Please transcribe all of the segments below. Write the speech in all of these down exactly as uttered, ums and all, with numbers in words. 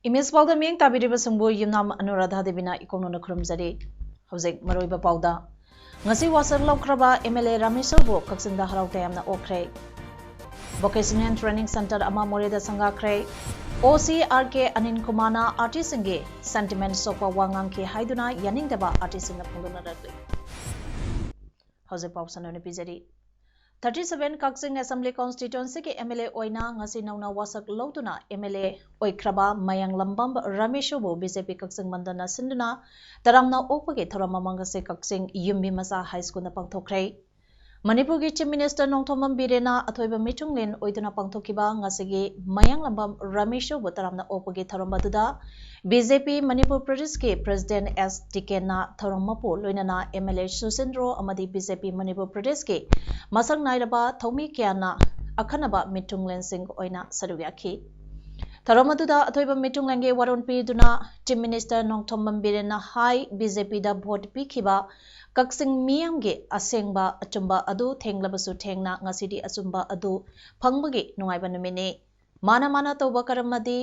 Image ꯄꯥꯎꯗ ꯃꯤꯠꯌꯦꯡ ꯇꯥꯕꯤꯔꯤꯕꯁꯤꯡꯕꯨ ꯌꯨꯝꯅꯥꯝ ꯑꯅꯨꯔꯥꯙꯥ ꯗꯦꯕꯤꯅ ꯏꯀꯣꯛꯅꯅ ꯈꯨꯔꯨꯝꯖꯔꯤ꯫ ꯍꯧꯖꯤꯛ ꯃꯔꯨꯑꯣꯏꯕ ꯄꯥꯎꯗ꯫ ꯉꯁꯤ ꯋꯥꯁꯛ ꯂꯧꯈ꯭ꯔꯕ ꯑꯦꯝ ꯑꯦꯜ ꯑꯦ ꯔꯥꯃꯦꯁꯣꯔꯕꯨ ꯀꯛꯆꯤꯡꯗ ꯍꯔꯥꯎ ꯇꯌꯥꯝꯅ ꯑꯣꯛꯈ꯭ꯔꯦ꯫ ꯚꯣꯀꯦꯁꯅꯦꯜ ꯇ꯭ꯔꯦꯅꯤꯡ ꯁꯦꯟꯇꯔ ꯑꯃ ꯃꯣꯔꯦꯗ ꯁꯪꯒꯥꯈ꯭ꯔꯦ꯫ ꯑꯣ ꯁꯤ ꯑꯥꯔ ꯀꯦ ꯑꯅꯤꯜ ꯀꯨꯃꯥꯔꯅ ꯑꯥꯔꯇꯤꯁꯁꯤꯡꯒꯤ ꯁꯦꯟꯇꯤꯃꯦꯟ ꯁꯣꯛꯄ ꯋꯥ ꯉꯥꯡꯈꯤ ꯍꯥꯏꯗꯨꯅ ꯌꯥꯅꯤꯡꯗꯕ ꯑꯥꯔꯇꯤꯁꯁꯤꯡꯅ ꯐꯣꯡꯗꯣꯛꯅꯔꯛꯂꯤ꯫ ꯍꯧꯖꯤꯛ ꯄꯥꯎ ꯁꯟꯗꯣꯛꯅ ꯄꯤꯖꯔꯤ꯫ ꯊꯥꯔꯇꯤ ꯁꯚꯦꯟ ꯀꯛꯆꯤꯡ ꯑꯦꯁꯦꯝꯕ꯭ꯂꯤ ꯀꯣꯟꯁꯇꯤꯇ꯭ꯋꯦꯟꯁꯤꯒꯤ ꯑꯦꯝ ꯑꯦꯜ ꯑꯦ ꯑꯣꯏꯅ ꯉꯁꯤ ꯅꯧꯅ ꯋꯥꯁꯛ ꯂꯧꯗꯨꯅ ꯑꯦꯝ ꯑꯦꯜ ꯑꯦ ꯑꯣꯏꯈ꯭ꯔꯕ ꯃꯌꯥꯡꯂꯝꯕꯝ ꯔꯥꯃꯦꯁꯣꯔꯕꯨ ꯕꯤ ꯖꯦ ꯄꯤ ꯀꯛꯆꯤꯡ ꯃꯟꯗꯜꯅ ꯁꯤꯟꯗꯨꯅ ꯇꯔꯥꯝꯅ ꯑꯣꯛꯄꯒꯤ ꯊꯧꯔꯝ ꯑꯃ ꯉꯁꯤ ꯀꯛꯆꯤꯡ ꯌꯨꯝꯕꯤ ꯃꯆꯥ ꯍꯥꯏ ꯁ꯭ꯀꯨꯜꯗ ꯄꯥꯡꯊꯣꯛꯈ꯭ꯔꯦ꯫ ꯃꯅꯤꯄꯨꯔꯒꯤ ꯆꯤꯐ ꯃꯤꯅꯤꯁꯇꯔ ꯅꯣꯡꯊꯣꯝꯕꯝ ꯕꯤꯔꯦꯟꯅ ꯑꯊꯣꯏꯕ ꯃꯤꯊꯨꯡꯂꯦꯟ ꯑꯣꯏꯗꯨꯅ ꯄꯥꯡꯊꯣꯛꯈꯤꯕ ꯉꯁꯤꯒꯤ ꯃꯌꯥꯡꯂꯝꯕꯝ ꯔꯥꯃꯦꯁꯣꯔꯕꯨ ꯇꯔꯥꯝꯅ ꯑꯣꯛꯄꯒꯤ ꯊꯧꯔꯝ ꯑꯗꯨꯗ ꯕꯤ ꯖꯦ ꯄꯤ ꯃꯅꯤꯄꯨꯔ ꯄ꯭ꯔꯗꯦꯁꯀꯤ ꯄ꯭ꯔꯦꯁꯤꯗꯦꯟꯠ ꯑꯦꯁ ꯇꯤꯀꯦꯟꯅ ꯊꯧꯔꯝ ꯃꯄꯨ ꯂꯣꯏꯅꯅ ꯑꯦꯝ ꯑꯦꯜ ꯑꯦ ꯁꯨꯁꯤꯟꯗ꯭ꯔꯣ ꯑꯃꯗꯤ ꯕꯤ ꯖꯦ ꯄꯤ ꯃꯅꯤꯄꯨꯔ ꯄ꯭ꯔꯗꯦꯁꯀꯤ ꯃꯁꯛ ꯅꯥꯏꯔꯕ ꯊꯧꯃꯤ ꯀꯌꯥꯅ ꯑꯈꯟꯅꯕ ꯃꯤꯊꯨꯡꯂꯦꯟꯁꯤꯡ ꯑꯣꯏꯅ ꯁꯔꯨꯛ ꯌꯥꯈꯤ꯫ ꯊꯧꯔꯝ ꯑꯗꯨꯗ ꯑꯊꯣꯏꯕ ꯃꯤꯊꯨꯡꯂꯦꯟꯒꯤ ꯋꯥꯔꯣꯜ ꯄꯤꯗꯨꯅ ꯆꯤꯐ ꯃꯤꯅꯤꯁꯇꯔ ꯅꯣꯡꯊꯣꯝꯕꯝ ꯕꯤꯔꯦꯟꯅ ꯍꯥꯏ, ꯕꯤ ꯖꯦ ꯄꯤꯗ ꯚꯣꯠ ꯄꯤꯈꯤꯕ ꯀꯛꯆꯤꯡ ꯃꯤꯌꯥꯝꯒꯤ ꯑꯁꯦꯡꯕ ꯑꯆꯨꯝꯕ ꯑꯗꯨ ꯊꯦꯡꯂꯕꯁꯨ ꯊꯦꯡꯅ ꯉꯁꯤꯗꯤ ꯑꯆꯨꯝꯕ ꯑꯗꯨ ꯐꯪꯕꯒꯤ ꯅꯨꯡꯉꯥꯏꯕ ꯅꯨꯃꯤꯠꯅꯤ꯫ ꯃꯥꯅ ꯃꯥꯅ ꯇꯧꯕ ꯀꯔꯃꯗꯤ,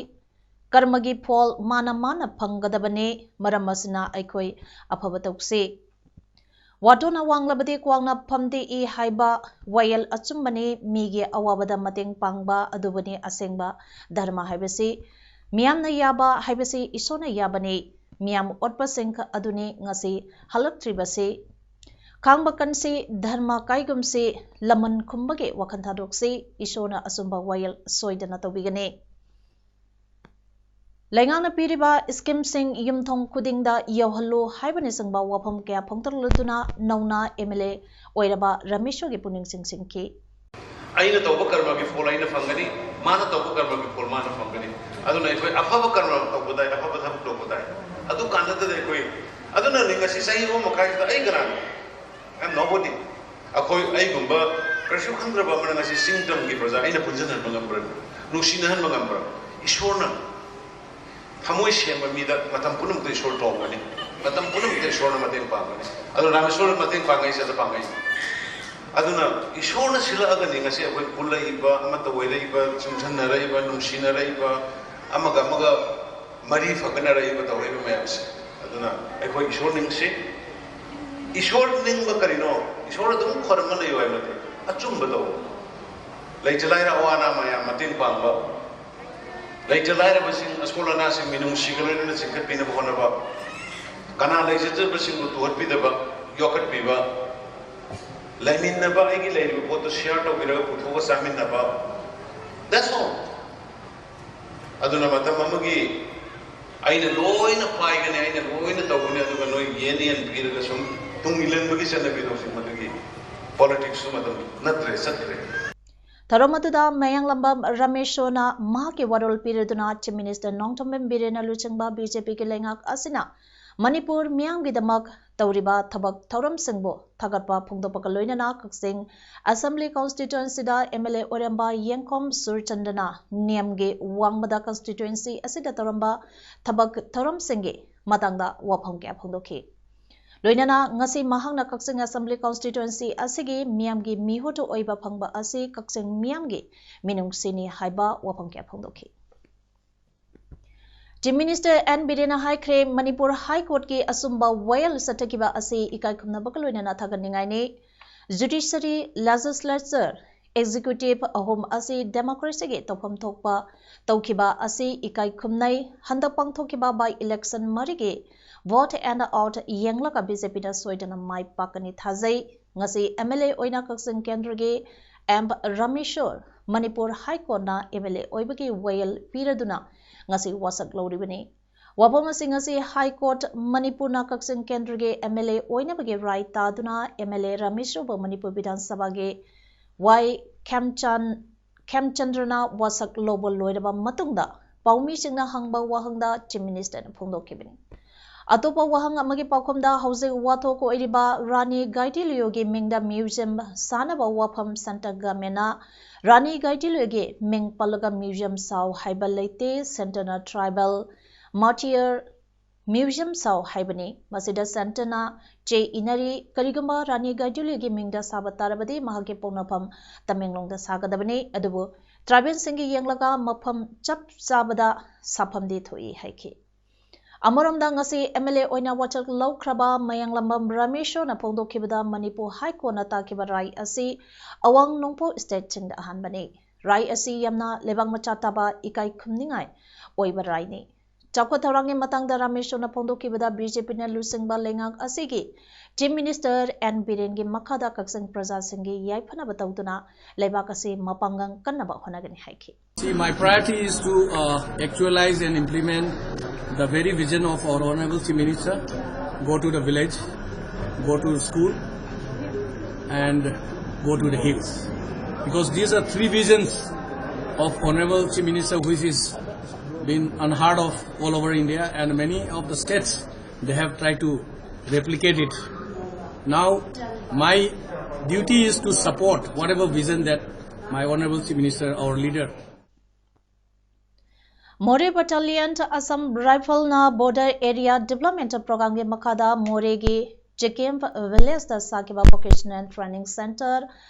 ꯀꯔꯃꯒꯤ ꯐꯣꯜ ꯃꯥꯅ ꯃꯥꯅ ꯐꯪꯒꯗꯕꯅꯤ꯫ ꯃꯔꯝ ꯑꯁꯤꯅ ꯑꯩꯈꯣꯏ ꯑꯐꯕ ꯇꯧꯁꯤ꯫ ꯋꯥꯇꯣꯟꯅ ꯋꯥꯡꯂꯕꯗꯤ ꯀ꯭ꯋꯥꯛꯅ ꯐꯝꯗꯦꯛꯏ ꯍꯥꯏꯕ ꯋꯥꯌꯦꯜ ꯑꯆꯨꯝꯕꯅꯤ꯫ ꯃꯤꯒꯤ ꯑꯋꯥꯕꯗ ꯃꯇꯦꯡ ꯄꯥꯡꯕ ꯑꯗꯨꯕꯨꯅꯤ ꯑꯁꯦꯡꯕ ꯙꯔꯃ ꯍꯥꯏꯕꯁꯤ꯫ ꯃꯤꯌꯥꯝꯅ ꯌꯥꯕ ꯍꯥꯏꯕꯁꯤ ꯏꯁꯣꯔꯅ ꯌꯥꯕꯅꯤ꯫ ꯃꯤꯌꯥꯝ ꯑꯣꯠꯄꯁꯤꯡ ꯑꯗꯨꯅꯤ ꯉꯁꯤ ꯍꯜꯂꯛꯇ꯭ꯔꯤꯕꯁꯤ꯫ ꯈꯥꯡꯕ ꯀꯟꯁꯤ, ꯙꯔꯃ ꯀꯥꯏꯒꯨꯝꯁꯤ, ꯂꯃꯟ ꯈꯨꯝꯕꯒꯤ ꯋꯥꯈꯜ ꯊꯥꯗꯣꯛꯁꯤ꯫ ꯏꯁꯣꯔꯅ ꯑꯆꯨꯝꯕ ꯋꯥꯌꯦꯜ ꯁꯣꯏꯗꯅ ꯇꯧꯕꯤꯒꯅꯤ꯫ ꯂꯩꯉꯥꯛꯅ ꯄꯤꯔꯤꯕ ꯁ꯭ꯀꯤꯝꯁꯤꯡ ꯌꯨꯝꯊꯣꯡ ꯈꯨꯗꯤꯡꯗ ꯌꯧꯍꯜꯂꯨ ꯍꯥꯏꯕꯅꯆꯤꯡꯕ ꯋꯥꯐꯝ ꯀꯌꯥ ꯐꯣꯡꯗꯣꯛꯂꯗꯨꯅ ꯅꯧꯅ ꯑꯦꯝ ꯑꯦꯜ ꯑꯦ ꯑꯣꯏꯔꯕ ꯔꯥꯃꯦꯁꯣꯔꯒꯤ ꯄꯨꯛꯅꯤꯡ ꯆꯤꯡꯁꯤꯟꯈꯤ꯫ ꯑꯩꯅ ꯇꯧꯕ ꯀꯔꯃꯒꯤ ꯐꯣꯜ ꯑꯩꯅ ꯐꯪꯒꯅꯤ꯫ ꯃꯥꯅ ꯇꯧꯕ ꯀꯔꯃꯒꯤ ꯐꯣꯜ ꯃꯥꯅ ꯐꯪꯒꯅꯤ꯫ ꯑꯗꯨꯅ ꯑꯩꯈꯣꯏ ꯑꯐꯕ ꯀꯔꯃ ꯇꯧꯕ ꯇꯥꯏ, ꯑꯐꯕ ꯊꯕꯛ ꯇꯧꯕ ꯇꯥꯏ꯫ ꯑꯗꯨ ꯀꯥꯟꯗꯗꯗꯤ ꯑꯩꯈꯣꯏ, ꯑꯗꯨꯅꯅꯤ ꯉꯁꯤ ꯆꯍꯤ ꯑꯍꯨꯝ ꯃꯈꯥꯏꯁꯤꯗ ꯑꯩ ꯀꯅꯥꯅꯣ? I am nobody꯫ ꯑꯩꯈꯣꯏ, ꯑꯩꯒꯨꯝꯕ ꯀꯔꯤꯁꯨ ꯈꯪꯗ꯭ꯔꯕ ꯑꯃꯅ ꯉꯁꯤ ꯆꯤꯡ ꯇꯝꯒꯤ ꯄ꯭ꯔꯖꯥ ꯑꯩꯅ ꯄꯨꯟꯁꯤꯟꯍꯟꯕ ꯉꯝꯕ꯭ꯔꯥ? ꯅꯨꯡꯁꯤꯅꯍꯟꯕ ꯉꯝꯕ꯭ꯔꯥ? ꯏꯁꯣꯔꯅ ꯊꯃꯣꯏ ꯁꯦꯡꯕ ꯃꯤꯗ ꯃꯇꯝ ꯄꯨꯝꯅꯃꯛꯇ ꯏꯁꯣꯔ ꯇꯣꯡꯒꯅꯤ꯫ ꯃꯇꯝ ꯄꯨꯝꯅꯃꯛꯇ ꯏꯁꯣꯔꯅ ꯃꯇꯦꯡ ꯄꯥꯡꯒꯅꯤ꯫ ꯑꯗꯨꯅ ꯔꯥꯃꯦꯁꯣꯔꯅ ꯃꯇꯦꯡ ꯄꯥꯡꯉꯛꯏꯁꯦ, ꯑꯗ ꯄꯥꯡꯉꯛꯏꯁꯦ꯫ ꯑꯗꯨꯅ ꯏꯁꯣꯔꯅ ꯁꯤꯜꯂꯛꯑꯒꯅꯤ ꯉꯁꯤ ꯑꯩꯈꯣꯏ ꯄꯨꯜꯂꯛꯏꯕ, ꯑꯃꯠꯇ ꯑꯣꯏꯔꯛꯏꯕ, ꯆꯨꯡꯁꯟꯅꯔꯛꯏꯕ, ꯅꯨꯡꯁꯤꯅꯔꯛꯏꯕ, ꯑꯃꯒ ꯑꯃꯒ ꯃꯔꯤ ꯐꯒꯠꯅꯔꯛꯏꯕ, ꯇꯧꯔꯛꯏꯕ ꯃꯌꯥꯝꯁꯦ꯫ ꯑꯗꯨꯅ ꯑꯩꯈꯣꯏ ꯏꯁꯣꯔ ꯅꯤꯡꯁꯤ꯫ ꯏꯁꯣꯔ ꯅꯤꯡꯕ ꯀꯔꯤꯅꯣ? ꯏꯁꯣꯔ ꯑꯗꯨꯝ ꯈꯣꯏꯔꯝꯃ ꯂꯩꯌꯨ ꯍꯥꯏꯕ ꯅꯠꯇꯦ꯫ ꯑꯆꯨꯝꯕ ꯇꯧ꯫ ꯂꯩꯇ ꯂꯥꯏꯔ ꯑꯋꯥ ꯑꯅꯥ ꯃꯌꯥꯝ ꯃꯇꯦꯡ ꯄꯥꯡꯕ, ꯂꯩꯇ ꯂꯥꯏꯔꯕꯁꯤꯡ, ꯑꯁꯣꯜ ꯑꯅꯥꯁꯤꯡ ꯃꯤꯅꯨꯡꯁꯤꯒ ꯂꯣꯏꯅꯅ ꯆꯤꯡꯈꯠꯄꯤꯅꯕ ꯍꯣꯠꯅꯕ, ꯀꯅꯥ ꯂꯩꯖꯗꯕꯁꯤꯡꯕꯨ ꯇꯨꯍꯠꯄꯤꯗꯕ, ꯌꯣꯛꯈꯠꯄꯤꯕ, ꯂꯩꯃꯤꯟꯅꯕ, ꯑꯩꯒꯤ ꯂꯩꯔꯤꯕ ꯄꯣꯠꯇꯨ ꯁꯤꯌꯥꯔ ꯇꯧꯕꯤꯔꯒ ꯄꯨꯊꯣꯛꯑꯒ ꯆꯥꯃꯤꯟꯅꯕ꯫ That's all꯫ ꯑꯗꯨꯅ ꯃꯇꯝ ꯑꯃꯒꯤ ꯑꯩꯅ ꯂꯣꯏꯅ ꯄꯥꯏꯒꯅꯤ, ꯑꯩꯅ ꯂꯣꯏꯅ ꯇꯧꯒꯅꯤ, ꯑꯗꯨꯒ ꯅꯣꯏ ꯌꯦꯟ ꯌꯦꯟ ꯄꯤꯔꯒ ꯁꯨꯝ ꯇꯨꯡ ꯏꯜꯍꯟꯕꯒꯤ ꯆꯠꯅꯕꯤꯗꯣ ꯍꯧꯖꯤꯛ ꯃꯗꯨꯒꯤ ꯄꯣꯂꯤꯇꯤꯛꯁꯁꯨ ꯃꯇꯝ ꯅꯠꯇ꯭ꯔꯦ, ꯆꯠꯇ꯭ꯔꯦ꯫ ꯊꯧꯔꯝ ꯑꯗꯨꯗ ꯃꯌꯥꯡꯂꯝꯕꯝ ꯔꯥꯃꯦꯁꯣꯔꯅ ꯃꯍꯥꯛꯀꯤ ꯋꯥꯔꯣꯜ ꯄꯤꯔꯗꯨꯅ Chief Minister ꯅꯣꯡꯊꯣꯝꯕꯝ ꯕꯤꯔꯦꯟꯅ ꯂꯨꯆꯤꯡꯕ BJPꯒꯤ ꯂꯩꯉꯥꯛ ꯑꯁꯤꯅ ꯃꯅꯤꯄꯨꯔ ꯃꯤꯌꯥꯝꯒꯤꯗꯃꯛ ꯇꯧꯔꯤꯕ ꯊꯕꯛ ꯊꯧꯔꯝꯁꯤꯡꯕꯨ ꯊꯥꯒꯠꯄ ꯐꯣꯡꯗꯣꯛꯄꯒ ꯂꯣꯏꯅꯅ ꯀꯛꯆꯤꯡ Assembly Constituencyꯗ MLA ꯑꯣꯏꯔꯝꯕ ꯌꯦꯡꯈꯣꯝ ꯁꯨꯔꯆꯟꯗ꯭ꯔꯅ ꯅꯦꯝꯒꯤ ꯋꯥꯡꯃꯗ constituency ꯑꯁꯤꯗ ꯇꯧꯔꯝꯕ ꯊꯕꯛ ꯊꯧꯔꯝꯁꯤꯡꯒꯤ ꯃꯇꯥꯡꯗ ꯋꯥꯐꯝ ꯀꯌꯥ ꯐꯣꯡꯗꯣꯛꯈꯤ꯫ ꯂꯣꯏꯅꯅ ꯉꯁꯤ ꯃꯍꯥꯛꯅ ꯀꯛꯆꯤꯡ Assembly Constituency ꯑꯁꯤꯒꯤ ꯃꯤꯌꯥꯝꯒꯤ ꯃꯤꯍꯨꯠ ꯑꯣꯏꯕ ꯐꯪꯕ ꯑꯁꯤ ꯀꯛꯆꯤꯡ ꯃꯤꯌꯥꯝꯒꯤ ꯃꯤꯅꯨꯡꯁꯤꯅꯤ ꯍꯥꯏꯕ ꯋꯥꯐꯝ ꯀꯌꯥ ꯐꯣꯡꯗꯣꯛꯈꯤ꯫ Chief Minister ꯑꯦꯟ ꯕꯤꯔꯦꯟꯅ ꯍꯥꯏꯈ꯭ꯔꯦ, ꯃꯅꯤꯄꯨꯔ High Courtꯀꯤ ꯑꯆꯨꯝꯕ ꯋꯥꯌꯦꯜ ꯆꯠꯊꯈꯤꯕ ꯑꯁꯤ ꯏꯀꯥꯏ ꯈꯨꯝꯅꯕꯒ ꯂꯣꯏꯅꯅ ꯊꯥꯒꯠꯅꯤꯡꯉꯥꯏꯅꯤ꯫ Judiciary, Legislature, Executive ꯑꯍꯨꯝ ꯑꯁꯤ democracyꯒꯤ ꯇꯧꯐꯝ ꯊꯣꯛꯄ ꯇꯧꯈꯤꯕ ꯑꯁꯤ ꯏꯀꯥꯏ ꯈꯨꯝꯅꯩ꯫ ꯍꯟꯗꯛ ꯄꯥꯡꯊꯣꯛꯈꯤꯕ by election ꯃꯔꯤꯒꯤ vote and out ꯌꯦꯡꯂꯒ BJPꯅ ꯁꯣꯏꯗꯅ ꯃꯥꯏ ꯄꯥꯛꯀꯅꯤ ꯊꯥꯖꯩ꯫ ꯉꯁꯤ MLA ꯑꯣꯏꯅ ꯀꯛꯆꯤꯡ ꯀꯦꯟꯗ꯭ꯔꯒꯤ M Rameshwor Manipur High Courtꯅ MLA ꯑꯣꯏꯕꯒꯤ ꯋꯥꯌꯦꯜ ꯄꯤꯔꯗꯨꯅ ꯉꯁꯤ ꯋꯥꯁꯛ ꯂꯧꯔꯤꯕꯅꯤ꯫ ꯋꯥꯐꯝ ꯑꯁꯤ ꯉꯁꯤ High Court ꯃꯅꯤꯄꯨꯔꯅ ꯀꯛꯆꯤꯡ ꯀꯦꯟꯗ꯭ꯔꯒꯤ MLA ꯑꯣꯏꯅꯕꯒꯤ ꯔꯥꯏ ꯇꯥꯗꯨꯅ MLA ꯔꯥꯃꯦꯁꯣꯔꯕꯨ ꯃꯅꯤꯄꯨꯔ ꯕꯤꯙꯥꯟ ꯁꯚꯥꯒꯤ ꯋꯥꯏ ꯈꯦꯝꯆꯥꯟ ꯈꯦꯝꯆꯟꯗ꯭ꯔꯅ ꯋꯥꯁꯛ ꯂꯧꯕ ꯂꯣꯏꯔꯕ ꯃꯇꯨꯡꯗ ꯄꯥꯎꯃꯤꯁꯤꯡꯅ ꯍꯪꯕ ꯋꯥꯍꯪꯗ Chief Minister ꯅ ꯐꯣꯡꯗꯣꯛꯈꯤꯕꯅꯤ꯫ ꯑꯇꯣꯞꯄ ꯋꯥꯍꯪ ꯑꯃꯒꯤ ꯄꯥꯎꯈꯨꯝꯗ ꯍꯧꯖꯤꯛ ꯋꯥꯊꯣꯛ ꯑꯣꯏꯔꯤꯕ ꯔꯥꯅꯤ ꯒꯥꯏꯗꯤꯟꯂꯤꯌꯨꯒꯤ ꯃꯤꯡꯗ museum ꯁꯥꯅꯕ ꯋꯥꯐꯝ Central Government ꯅ ꯔꯥꯅꯤ ꯒꯥꯏꯗꯤꯟꯂꯤꯌꯨꯒꯤ ꯃꯤꯡ ꯄꯜꯂꯒ museum ꯁꯥꯎ ꯍꯥꯏꯕ ꯂꯩꯇꯦ꯫ Centre ꯅ tribal, martyr museum ꯁꯥꯎ ꯍꯥꯏꯕꯅꯤ꯫ ꯃꯁꯤꯗ Centre ꯅ ꯆꯦ ꯏꯅꯔꯤ꯫ ꯀꯔꯤꯒꯨꯝꯕ ꯔꯥꯅꯤ ꯒꯥꯏꯗꯤꯟꯂꯤꯌꯨꯒꯤ ꯃꯤꯡꯗ ꯁꯥꯕ ꯇꯥꯔꯕꯗꯤ ꯃꯍꯥꯛꯀꯤ ꯄꯣꯛꯅꯐꯝ ꯇꯃꯦꯡꯂꯣꯡꯗ ꯁꯥꯒꯗꯕꯅꯤ꯫ ꯑꯗꯨꯕꯨ tribal ꯁꯤꯡꯒꯤ ꯌꯦꯡꯂꯒ ꯃꯐꯝ ꯆꯞ ꯆꯥꯕꯗ ꯁꯥꯐꯝꯗꯤ ꯊꯣꯛꯏ ꯍꯥꯏꯈꯤ꯫ ꯑꯃꯔꯣꯝꯗ ꯉꯁꯤ M L A ꯑꯣꯏꯅ ꯋꯥꯁꯛ ꯂꯧꯈ꯭ꯔꯕ ꯃꯌꯥꯡꯂꯝꯕꯝ ꯔꯥꯃꯦꯁꯣꯔꯅ ꯐꯣꯡꯗꯣꯛꯈꯤꯕꯗ ꯃꯅꯤꯄꯨꯔ High Court ꯅ ꯇꯥꯈꯤꯕ ꯔꯥꯏ ꯑꯁꯤ ꯑꯋꯥꯡ ꯅꯣꯡꯄꯣꯛ state ꯁꯤꯡꯗ ꯑꯍꯥꯟꯕꯅꯤ꯫ ꯔꯥꯏ ꯑꯁꯤ ꯌꯥꯝꯅ ꯂꯩꯕꯥꯛ ꯃꯆꯥ ꯇꯥꯕ ꯏꯀꯥꯏ ꯈꯨꯝꯅꯤꯡꯉꯥꯏ ꯑꯣꯏꯕ ꯔꯥꯏꯅꯤ꯫ ꯆꯥꯎꯈꯠ ꯊꯧꯔꯥꯡꯒꯤ ꯃꯇꯥꯡꯗ ꯔꯥꯃꯦꯁꯣꯔꯅ ꯐꯣꯡꯗꯣꯛꯈꯤꯕꯗ B J P ꯅ ꯂꯨꯆꯤꯡꯕ ꯂꯩꯉꯥꯛ ꯑꯁꯤꯒꯤ Chief Minister N ꯕꯤꯔꯦꯟꯒꯤ ꯃꯈꯥꯗ ꯀꯛꯆꯤꯡ ꯄ꯭ꯔꯖꯥꯁꯤꯡꯒꯤ ꯌꯥꯏꯐꯅꯕ ꯇꯧꯗꯨꯅ ꯂꯩꯕꯥꯛ ꯑꯁꯤ ꯃꯄꯥꯡꯒꯜ ꯀꯟꯅꯕ ꯍꯣꯠꯅꯒꯅꯤ ꯍꯥꯏꯈꯤ꯫ See, my priority is to uh, actualize and implement the very vision of our Honorable Chief Minister. Go to the village, go to school, and go to the hills. Because these are three visions of Honorable Chief Minister, which is been unheard of all over India, and many of the states, they have tried to replicate it. Now, my duty is to support whatever vision that my Honorable Chief Minister, our leader, Moreh Battalion Assam Rifle ꯅ Border Area Development Program ꯒꯤ ꯃꯈꯥꯗ ꯃꯣꯔꯦꯒꯤ ꯆꯤꯀꯦꯝ Village ꯇ ꯁꯥꯈꯤꯕ Vocational Training Centre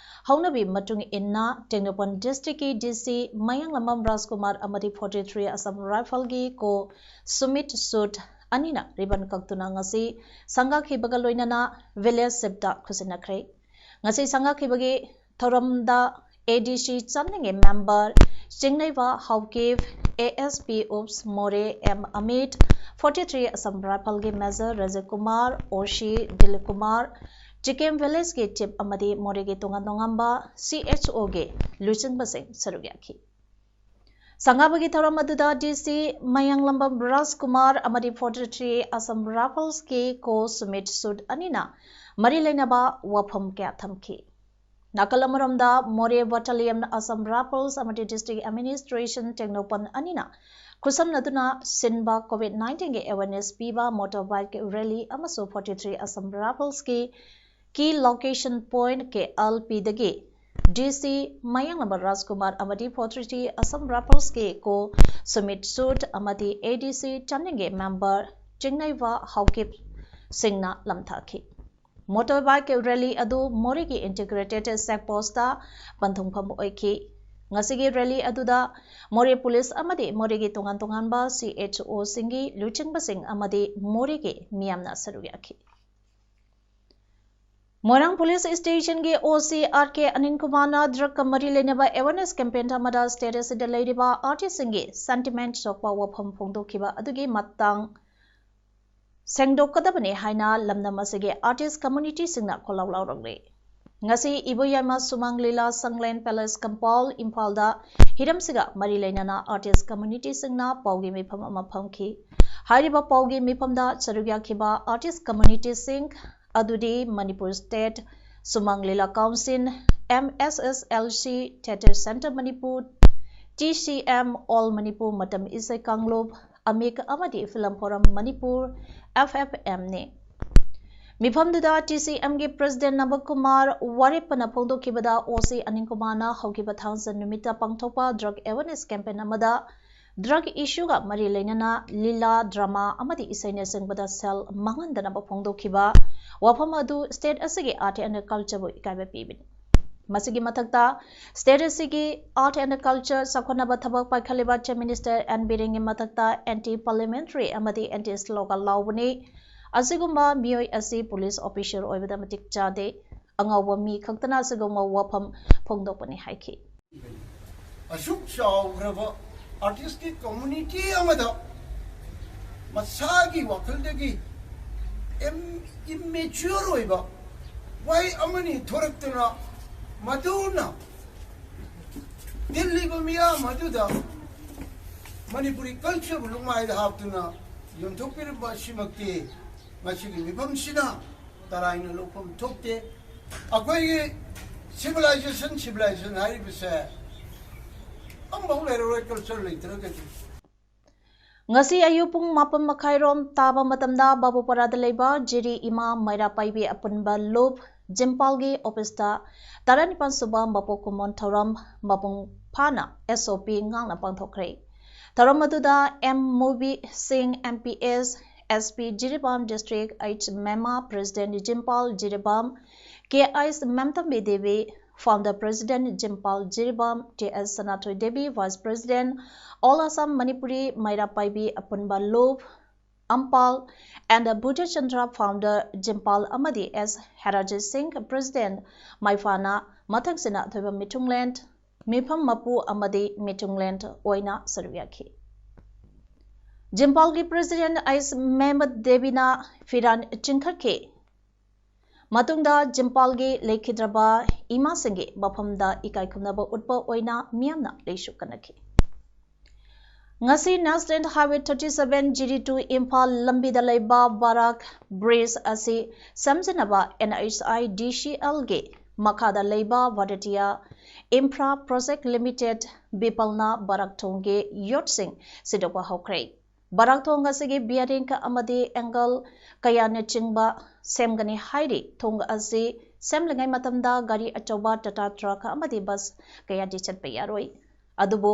ꯍꯧꯅꯕꯤ ꯃꯇꯨꯡ ꯏꯟꯅ Tengnoupal district ꯀꯤ D C ꯃꯌꯥꯡꯂꯝꯕꯝ ꯔꯥꯖꯀꯨꯃꯥꯔ ꯑꯃꯗꯤ forty three Assam Rifle ꯒꯤ core Sumit Sood ꯑꯅꯤꯅ ribbon ꯀꯛꯇꯨꯅ ꯉꯁꯤ ꯁꯪꯒꯥꯈꯤꯕꯒ ꯂꯣꯏꯅꯅ village chief ꯇ ꯈꯨꯠꯁꯤꯟꯅꯈ꯭ꯔꯦ꯫ ꯉꯁꯤ ꯁꯪꯒꯥꯈꯤꯕꯒꯤ ꯊꯧꯔꯝꯗ A D C ꯆꯥꯝꯅꯤꯡꯒꯤ member ꯆꯤꯡꯅꯩꯕ Haokip, A S P Ops Moreh M Amit, forty three Assam Rifle ꯒꯤ Major ꯔꯖꯠ Kumar, O C Dilip Kumar, ꯆꯤꯀꯦꯝ Village ꯀꯤ chief ꯑꯃꯗꯤ ꯃꯣꯔꯦꯒꯤ ꯇꯣꯉꯥꯟ ꯇꯣꯉꯥꯟꯕ C H O ꯒꯤ ꯂꯨꯆꯤꯡꯕꯁꯤꯡ ꯁꯔꯨꯛ ꯌꯥꯈꯤ꯫ ꯁꯪꯒꯥꯕꯒꯤ ꯊꯧꯔꯝ ꯑꯗꯨꯗ D C ꯃꯌꯥꯡꯂꯝꯕꯝ ꯔꯥꯖꯀꯨꯃꯥꯔ ꯑꯃꯗꯤ forty three Assam Rifles ꯀꯤ core Sumit Sood ꯑꯅꯤꯅ ꯃꯔꯤ ꯂꯩꯅꯕ ꯋꯥꯐꯝ ꯀꯌꯥ ꯊꯝꯈꯤ꯫ ꯅꯥꯀꯜ ꯑꯃꯔꯣꯝꯗ ꯃꯣꯔꯦ ꯕꯠꯇꯥꯂꯤꯌꯟ, ꯑꯁꯥꯝ ꯔꯥꯏꯐꯜꯁ ꯑꯃꯗꯤ ꯗꯤꯁꯇ꯭ꯔꯤꯛ ꯑꯦꯗꯃꯤꯅꯤꯁꯇ꯭ꯔꯦꯁꯟ ꯇꯦꯡꯅꯧꯄꯜ ꯑꯅꯤꯅ ꯈꯨꯠꯁꯝꯅꯗꯨꯅ ꯁꯤꯟꯕ COVID nineteen ꯒꯤ awareness ꯄꯤꯕ motorbike rally ꯑꯃꯁꯨ forty three Assam Riflesꯀꯤ key location point KLPꯗꯒꯤ DC ꯃꯌꯥꯡꯂꯝꯕꯝ ꯔꯥꯖꯀꯨꯃꯥꯔ ꯑꯃꯗꯤ forty three Assam Riflesꯀꯤ co Sumit ꯁꯨꯠ ꯑꯃꯗꯤ ADC ꯆꯥꯟꯗꯦꯜꯒꯤ member ꯆꯤꯡꯅꯩꯕ ꯍꯥꯎꯀꯤꯞ ꯁꯤꯡꯅ ꯂꯝꯊꯥꯈꯤ꯫ Motorbike rally ꯑꯗꯨ ꯃꯣꯔꯦꯒꯤ integrated check postꯇ ꯄꯟꯊꯨꯡꯐꯝ ꯑꯣꯏꯈꯤ꯫ ꯉꯁꯤꯒꯤ rally ꯑꯗꯨꯗ ꯃꯣꯔꯦ ꯄꯨꯂꯤꯁ ꯑꯃꯗꯤ ꯃꯣꯔꯦꯒꯤ ꯇꯣꯉꯥꯟ ꯇꯣꯉꯥꯟꯕ CHOꯁꯤꯡꯒꯤ ꯂꯨꯆꯤꯡꯕꯁꯤꯡ ꯑꯃꯗꯤ ꯃꯣꯔꯦꯒꯤ ꯃꯤꯌꯥꯝꯅ ꯁꯔꯨꯛ ꯌꯥꯈꯤ꯫ ꯃꯣꯏꯔꯥꯡ ꯄꯨꯂꯤꯁ ꯁ꯭ꯇꯦꯁꯟꯒꯤ OC RK ꯑꯅꯤꯜ ꯀꯨꯃꯥꯔꯅ drugꯀ ꯃꯔꯤ ꯂꯩꯅꯕ awareness campaign ꯑꯃꯗ state ꯑꯁꯤꯗ ꯂꯩꯔꯤꯕ artistꯁꯤꯡꯒꯤ sentiment ꯁꯣꯛꯄ ꯋꯥꯐꯝ ꯐꯣꯡꯗꯣꯛꯈꯤꯕ ꯑꯗꯨꯒꯤ ꯃꯇꯥꯡ ꯁꯦꯡꯗꯣꯛꯀꯗꯕꯅꯤ ꯍꯥꯏꯅ ꯂꯝꯗꯝ ꯑꯁꯤꯒꯤ artist communityꯁꯤꯡꯅ ꯈꯣꯜꯂꯥꯎ ꯂꯥꯎꯔꯛꯂꯤ꯫ ꯉꯁꯤ ꯏꯕꯣꯌꯥꯏꯃ ꯁꯨꯃꯥꯡ ꯂꯤꯂꯥ ꯁꯪꯂꯦꯟ palace compound ꯏꯝꯐꯥꯜꯗ ꯍꯤꯔꯝꯁꯤꯒ ꯃꯔꯤ ꯂꯩꯅꯅ artist communityꯁꯤꯡꯅ ꯄꯥꯎꯒꯤ ꯃꯤꯐꯝ ꯑꯃ ꯐꯝꯈꯤ꯫ ꯍꯥꯏꯔꯤꯕ ꯄꯥꯎꯒꯤ ꯃꯤꯐꯝꯗ ꯁꯔꯨꯛ ꯌꯥꯈꯤꯕ artist communityꯁꯤꯡ ꯑꯗꯨꯗꯤ ꯃꯅꯤꯄꯨꯔ State ꯁꯨꯃꯥꯡ ꯂꯤꯂꯥ Council, MSSLC Theatre Centre Manipur, TCM, All Manipur ꯃꯇꯝ ꯏꯁꯩ ꯀꯥꯡꯂꯨꯞ, ꯑꯃꯤꯛ ꯑꯃꯗꯤ Film Forum Manipur, FFMꯅꯤ꯫ ꯃꯤꯐꯝꯗꯨꯗ TCMꯒꯤ President ꯅꯕꯀꯨꯃꯥꯔ ꯋꯥꯔꯦꯞꯄꯅ ꯐꯣꯡꯗꯣꯛꯈꯤꯕꯗ, OC Anil ꯀꯨꯃꯥꯔꯅ ꯍꯧꯈꯤꯕ ꯊꯥꯡꯖ ꯅꯨꯃꯤꯠꯇ ꯄꯥꯡꯊꯣꯛꯄ drug awareness campaign ꯑꯃꯗ drug issueꯒ ꯃꯔꯤ ꯂꯩꯅꯅ ꯂꯤꯂꯥ, drama ꯑꯃꯗꯤ ꯏꯁꯩꯅꯆꯤꯡꯕꯗ sell ꯃꯥꯡꯍꯟꯗꯅꯕ ꯐꯣꯡꯗꯣꯛꯈꯤꯕ ꯋꯥꯐꯝ ꯑꯗꯨ state ꯑꯁꯤꯒꯤ art and cultureꯕꯨ ꯏꯀꯥꯏꯕ ꯄꯤꯕꯅꯤ꯫ ꯃꯁꯤꯒꯤ ꯃꯊꯛꯇ, state ꯑꯁꯤꯒꯤ art and culture ꯆꯥꯎꯈꯠꯅꯕ ꯊꯕꯛ ꯄꯥꯏꯈꯠꯂꯤꯕ Chief Minister ꯑꯦꯟ ꯕꯤꯔꯦꯟꯒꯤ ꯃꯊꯛꯇ anti parliamentary ꯑꯃꯗꯤ anti slogan ꯂꯥꯎꯕꯅꯤ꯫ ꯑꯁꯤꯒꯨꯝꯕ ꯃꯤꯑꯣꯏ ꯑꯁꯤ police officer ꯑꯣꯏꯕꯗ ꯃꯇꯤꯛ ꯆꯥꯗꯦ꯫ ꯑꯉꯥꯎꯕ ꯃꯤ ꯈꯛꯇꯅ ꯑꯁꯤꯒꯨꯝꯕ ꯋꯥꯐꯝ ꯐꯣꯡꯗꯣꯛꯄꯅꯤ ꯍꯥꯏꯈꯤ꯫ ꯑꯁꯨꯛ ꯆꯥꯎꯈ꯭ꯔꯕ artistꯀꯤ community ꯑꯃꯗ ꯃꯁꯥꯒꯤ ꯋꯥꯈꯜꯗꯒꯤ ꯑꯦꯝ-, immature ꯑꯣꯏꯕ ꯋꯥꯍꯩ ꯑꯃꯅꯤ ꯊꯣꯔꯛꯇꯨꯅ, ꯃꯗꯨꯅ ꯇꯤꯜꯂꯤꯕ ꯃꯤꯌꯥꯝ ꯑꯗꯨꯗ ꯃꯅꯤꯄꯨꯔꯤ cultureꯕꯨ ꯂꯨꯛꯃꯥꯏꯗ ꯍꯥꯞꯇꯨꯅ ꯌꯣꯟꯊꯣꯛꯄꯤꯔꯝꯕ ꯑꯁꯤꯃꯛꯇꯤ ꯉꯁꯤꯒꯤ ꯃꯤꯐꯝꯁꯤꯅ ꯇꯔꯥꯏꯅ ꯂꯧꯐꯝ ꯊꯣꯛꯇꯦ꯫ ꯑꯩꯈꯣꯏꯒꯤ Civilization, civilization ꯍꯥꯏꯔꯤꯕꯁꯦ ꯑꯃꯐꯥꯎ ꯂꯩꯔꯔꯣꯏ, culture ꯂꯩꯇ꯭ꯔꯒꯗꯤ꯫ ꯉꯁꯤ ꯑꯌꯨꯛ ꯄꯨꯡ ꯃꯥꯄꯟ ꯃꯈꯥꯏꯔꯣꯝ ꯇꯥꯕ ꯃꯇꯝꯗ ꯕꯥꯕꯨꯄꯔꯥꯗ ꯂꯩꯕ ꯖꯤꯔꯤ ꯏꯃꯥ ꯃꯩꯔꯥ ꯄꯥꯏꯕꯤ ꯑꯄꯨꯟꯕ ꯂꯨꯞ ꯖꯤꯝꯄꯥꯜꯒꯤ ꯑꯣꯐꯤꯁꯇ ꯇꯔꯥꯅꯤꯄꯥꯟ ꯁꯨꯕ ꯃꯄꯣꯛ ꯀꯨꯝꯑꯣꯟ ꯊꯧꯔꯝ ꯃꯄꯨꯡ ꯐꯥꯅ S O P ꯉꯥꯛꯅ ꯄꯥꯡꯊꯣꯛꯈ꯭ꯔꯦ꯫ ꯊꯧꯔꯝ ꯑꯗꯨꯗ M ꯃꯨꯕꯤ ꯁꯤꯡ, M P S, S P Jiribam District, H ꯃꯦꯃꯥ, President ꯖꯤꯝꯄꯥꯜ Jiribam, K Is ꯃꯦꯝꯇꯝꯕꯤ Devi, Founder President ꯖꯤꯝꯄꯥꯜ Jiribam, T S Sanathoi Devi, Vice President, All Assam Manipuri ꯃꯩꯔꯥ ꯄꯥꯏꯕꯤ ꯑꯄꯨꯟꯕ ꯂꯨꯞ ꯑꯝꯄꯥꯜ and Buddha Chandra, Founder ꯖꯤꯝꯄꯥꯜ ꯑꯃꯗꯤ S ꯍꯦꯔꯥꯖꯤꯠ ꯁꯤꯡ, President ꯃꯥꯏꯐꯥꯅ ꯃꯊꯪꯁꯤꯅ ꯑꯊꯣꯏꯕ ꯃꯤꯊꯨꯡꯂꯦꯟ, ꯃꯤꯐꯝ ꯃꯄꯨ ꯑꯃꯗꯤ ꯃꯤꯊꯨꯡꯂꯦꯟ ꯑꯣꯏꯅ ꯁꯔꯨꯛ ꯌꯥꯈꯤ꯫ ꯖꯤꯝꯄꯥꯜꯒꯤ President ꯑꯩꯁ ꯃꯦꯃꯠ ꯗꯦꯕꯤꯅ ꯐꯤꯔꯥꯟ ꯆꯤꯡꯈꯠꯈꯤ꯫ ꯃꯇꯨꯡꯗ ꯖꯤꯝꯄꯥꯜꯒꯤ ꯂꯩꯈꯤꯗ꯭ꯔꯕ ꯏꯃꯥꯁꯤꯡꯒꯤ ꯃꯐꯝꯗ ꯏꯀꯥꯏ ꯈꯨꯝꯅꯕ ꯎꯠꯄ ꯑꯣꯏꯅ ꯃꯤꯌꯥꯝꯅ ꯂꯩꯁꯨ ꯀꯠꯅꯈꯤ꯫ ꯉꯁꯤ National Highway thirty seven Jiri to Imphal ꯂꯝꯕꯤꯗ ꯂꯩꯕ ꯕꯔꯥꯛ bridge ꯑꯁꯤ ꯁꯦꯝꯖꯤꯟꯅꯕ N H I D C L ꯒꯤ ꯃꯈꯥꯗ ꯂꯩꯕ Bharatiya Infra Project Limited ꯕꯤꯄꯜꯅ ꯕꯔꯥꯛ ꯊꯣꯡꯒꯤ ꯌꯣꯠꯁꯤꯡ ꯁꯤꯗꯣꯛꯄ ꯍꯧꯈ꯭ꯔꯦ꯫ ꯕꯔꯥꯛ ꯊꯣꯡ ꯑꯁꯤꯒꯤ bearing ꯑꯃꯗꯤ angle ꯀꯌꯥꯅꯆꯤꯡꯕ ꯁꯦꯝꯒꯅꯤ ꯍꯥꯏꯔꯤ꯫ ꯊꯣꯡ ꯑꯁꯤ ꯁꯦꯝꯂꯤꯉꯩ ꯃꯇꯝꯗ ꯒꯥꯔꯤ ꯑꯆꯧꯕ Tata truck ꯑꯃꯗꯤ bus ꯀꯌꯥꯗꯤ ꯆꯠꯄ ꯌꯥꯔꯣꯏ꯫ ꯑꯗꯨꯕꯨ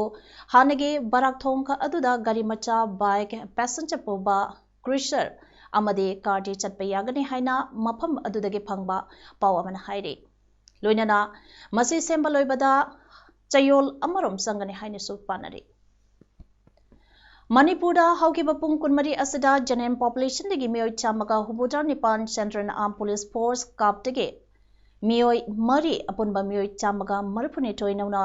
ꯍꯥꯟꯅꯒꯤ ꯕꯔꯥꯛ ꯊꯣꯡ ꯑꯗꯨꯗ ꯒꯥꯔꯤ ꯃꯆꯥ, bike, passenger ꯄꯨꯕ cruiser ꯑꯃꯗꯤ car ꯗꯤ ꯆꯠꯄ ꯌꯥꯒꯅꯤ ꯍꯥꯏꯅ ꯃꯐꯝ ꯑꯗꯨꯗꯒꯤ ꯐꯪꯕ ꯄꯥꯎ ꯑꯃꯅ ꯍꯥꯏꯔꯤ꯫ ꯂꯣꯏꯅꯅ ꯃꯁꯤ ꯁꯦꯝꯕ ꯂꯣꯏꯕꯗ ꯆꯌꯣꯜ ꯑꯃꯔꯣꯝ ꯆꯪꯒꯅꯤ ꯍꯥꯏꯅꯁꯨ ꯄꯥꯅꯔꯤ꯫ ꯃꯅꯤꯄꯨꯔꯗ ꯍꯧꯈꯤꯕ ꯄꯨꯡ ꯀꯨꯟꯃꯔꯤ ꯑꯁꯤꯗ general population ꯗꯒꯤ ꯃꯤꯑꯣꯏ ꯆꯥꯝꯃꯒ ꯍꯨꯝꯐꯨꯇꯔꯥ ꯅꯤꯄꯥꯟ Central Armed Police Force, CAF ꯇꯒꯤ ꯃꯤꯑꯣꯏ ꯃꯔꯤ ꯑꯄꯨꯟꯕ ꯃꯤꯑꯣꯏ ꯆꯥꯝꯃꯒ ꯃꯔꯤꯐꯨꯅꯤꯊꯣꯏ ꯅꯧꯅ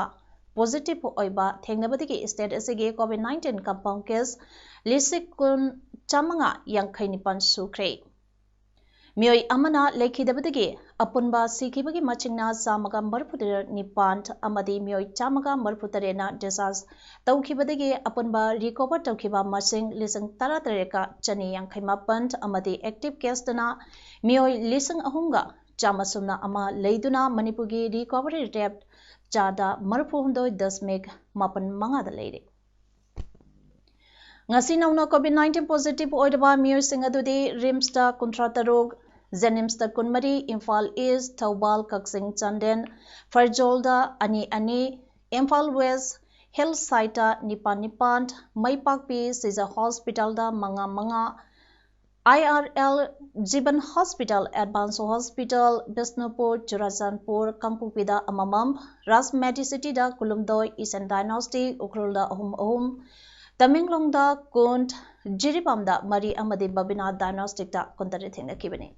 positive ꯑꯣꯏꯕ ꯊꯦꯡꯅꯕꯗꯒꯤ state ꯑꯁꯤꯒꯤ COVID nineteen confirm case ꯂꯤꯁꯤꯡ ꯀꯨꯟ ꯆꯥꯝꯃꯉꯥ ꯌꯥꯡꯈꯩ ꯅꯤꯄꯥꯟ ꯁꯨꯈ꯭ꯔꯦ꯫ ꯃꯤꯑꯣꯏ ꯑꯃꯅ ꯂꯩꯈꯤꯗꯕꯗꯒꯤ ꯑꯄꯨꯟꯕ ꯁꯤꯈꯤꯕꯒꯤ ꯃꯁꯤꯡꯅ ꯆꯥꯝꯃꯒ ꯃꯔꯤꯐꯨꯇꯔꯦꯠ ꯅꯤꯄꯥꯟ ꯑꯃꯗꯤ ꯃꯤꯑꯣꯏ ꯆꯥꯝꯃꯒ ꯃꯔꯤꯐꯨꯇꯔꯦꯠꯅ discharge ꯇꯧꯈꯤꯕꯗꯒꯤ ꯑꯄꯨꯟꯕ recover ꯇꯧꯈꯤꯕ ꯃꯁꯤꯡ ꯂꯤꯁꯤꯡ ꯇꯔꯥꯇꯔꯦꯠꯀ ꯆꯅꯤ ꯌꯥꯡꯈꯩ ꯃꯥꯄꯟ ꯑꯃꯗꯤ active case ꯇꯅ ꯃꯤꯑꯣꯏ ꯂꯤꯁꯤꯡ ꯑꯍꯨꯝꯒ ꯆꯥꯝꯃ ꯁꯨꯞꯅ ꯑꯃ ꯂꯩꯗꯨꯅ ꯃꯅꯤꯄꯨꯔꯒꯤ recovery rate ꯆꯥꯗ ꯃꯔꯤꯐꯨ ꯍꯨꯝꯗꯣꯏ ꯗꯁꯃꯤꯛ ꯃꯥꯄꯟ ꯃꯉꯥꯗ ꯂꯩꯔꯦ꯫ ꯉꯁꯤ ꯅꯧꯅ COVID nineteen positive ꯑꯣꯏꯔꯕ ꯃꯤꯑꯣꯏꯁꯤꯡ ꯑꯗꯨꯗꯤ RIMSꯇ ꯀꯨꯟꯊ꯭ꯔꯥ ꯇꯔꯨꯛ, JNIMSꯇ ꯀꯨꯟꯃꯔꯤ, ꯏꯝꯐꯥꯜ East, ꯊꯧꯕꯥꯜ, ꯀꯛꯆꯤꯡ, ꯆꯥꯟꯗꯦꯜ, ꯐꯦꯔꯖꯣꯜꯗ ꯑꯅꯤ ꯑꯅꯤ, ꯏꯝꯐꯥꯜ West Health Siteꯇ ꯅꯤꯄꯥꯟ ꯅꯤꯄꯥꯟ, ꯃꯥꯏꯄꯥꯛꯄꯤ ꯁꯤꯖ ꯍꯣꯁꯄꯤꯇꯥꯜꯗ ꯃꯉꯥ ꯃꯉꯥ, IRL Jeevan Hospital, Advance Hospital, Bishnupur, Churachandpur, ꯀꯥꯡꯄꯣꯛꯄꯤꯗ ꯑꯃꯃꯝ, ꯔꯥꯖ ꯃꯦꯗꯤꯁꯤꯇꯤꯗ ꯀꯨꯟꯍꯨꯝꯗꯣꯏ, ꯏꯁꯟ ꯗꯥꯏꯅꯣꯁꯇꯤꯛ ꯎꯈ꯭ꯔꯨꯜꯗ ꯑꯍꯨꯝ ꯑꯍꯨꯝ, ꯇꯃꯦꯡꯂꯣꯡꯗ ꯀꯨꯟ, ꯖꯤꯔꯤꯕꯥꯝꯗ ꯃꯔꯤ ꯑꯃꯗꯤ ꯕꯕꯤꯅꯥ ꯗꯥꯏꯅꯣꯁꯇꯤꯛꯇ ꯀꯨꯟꯇꯔꯦꯠ ꯊꯦꯡꯅꯈꯤꯕꯅꯤ꯫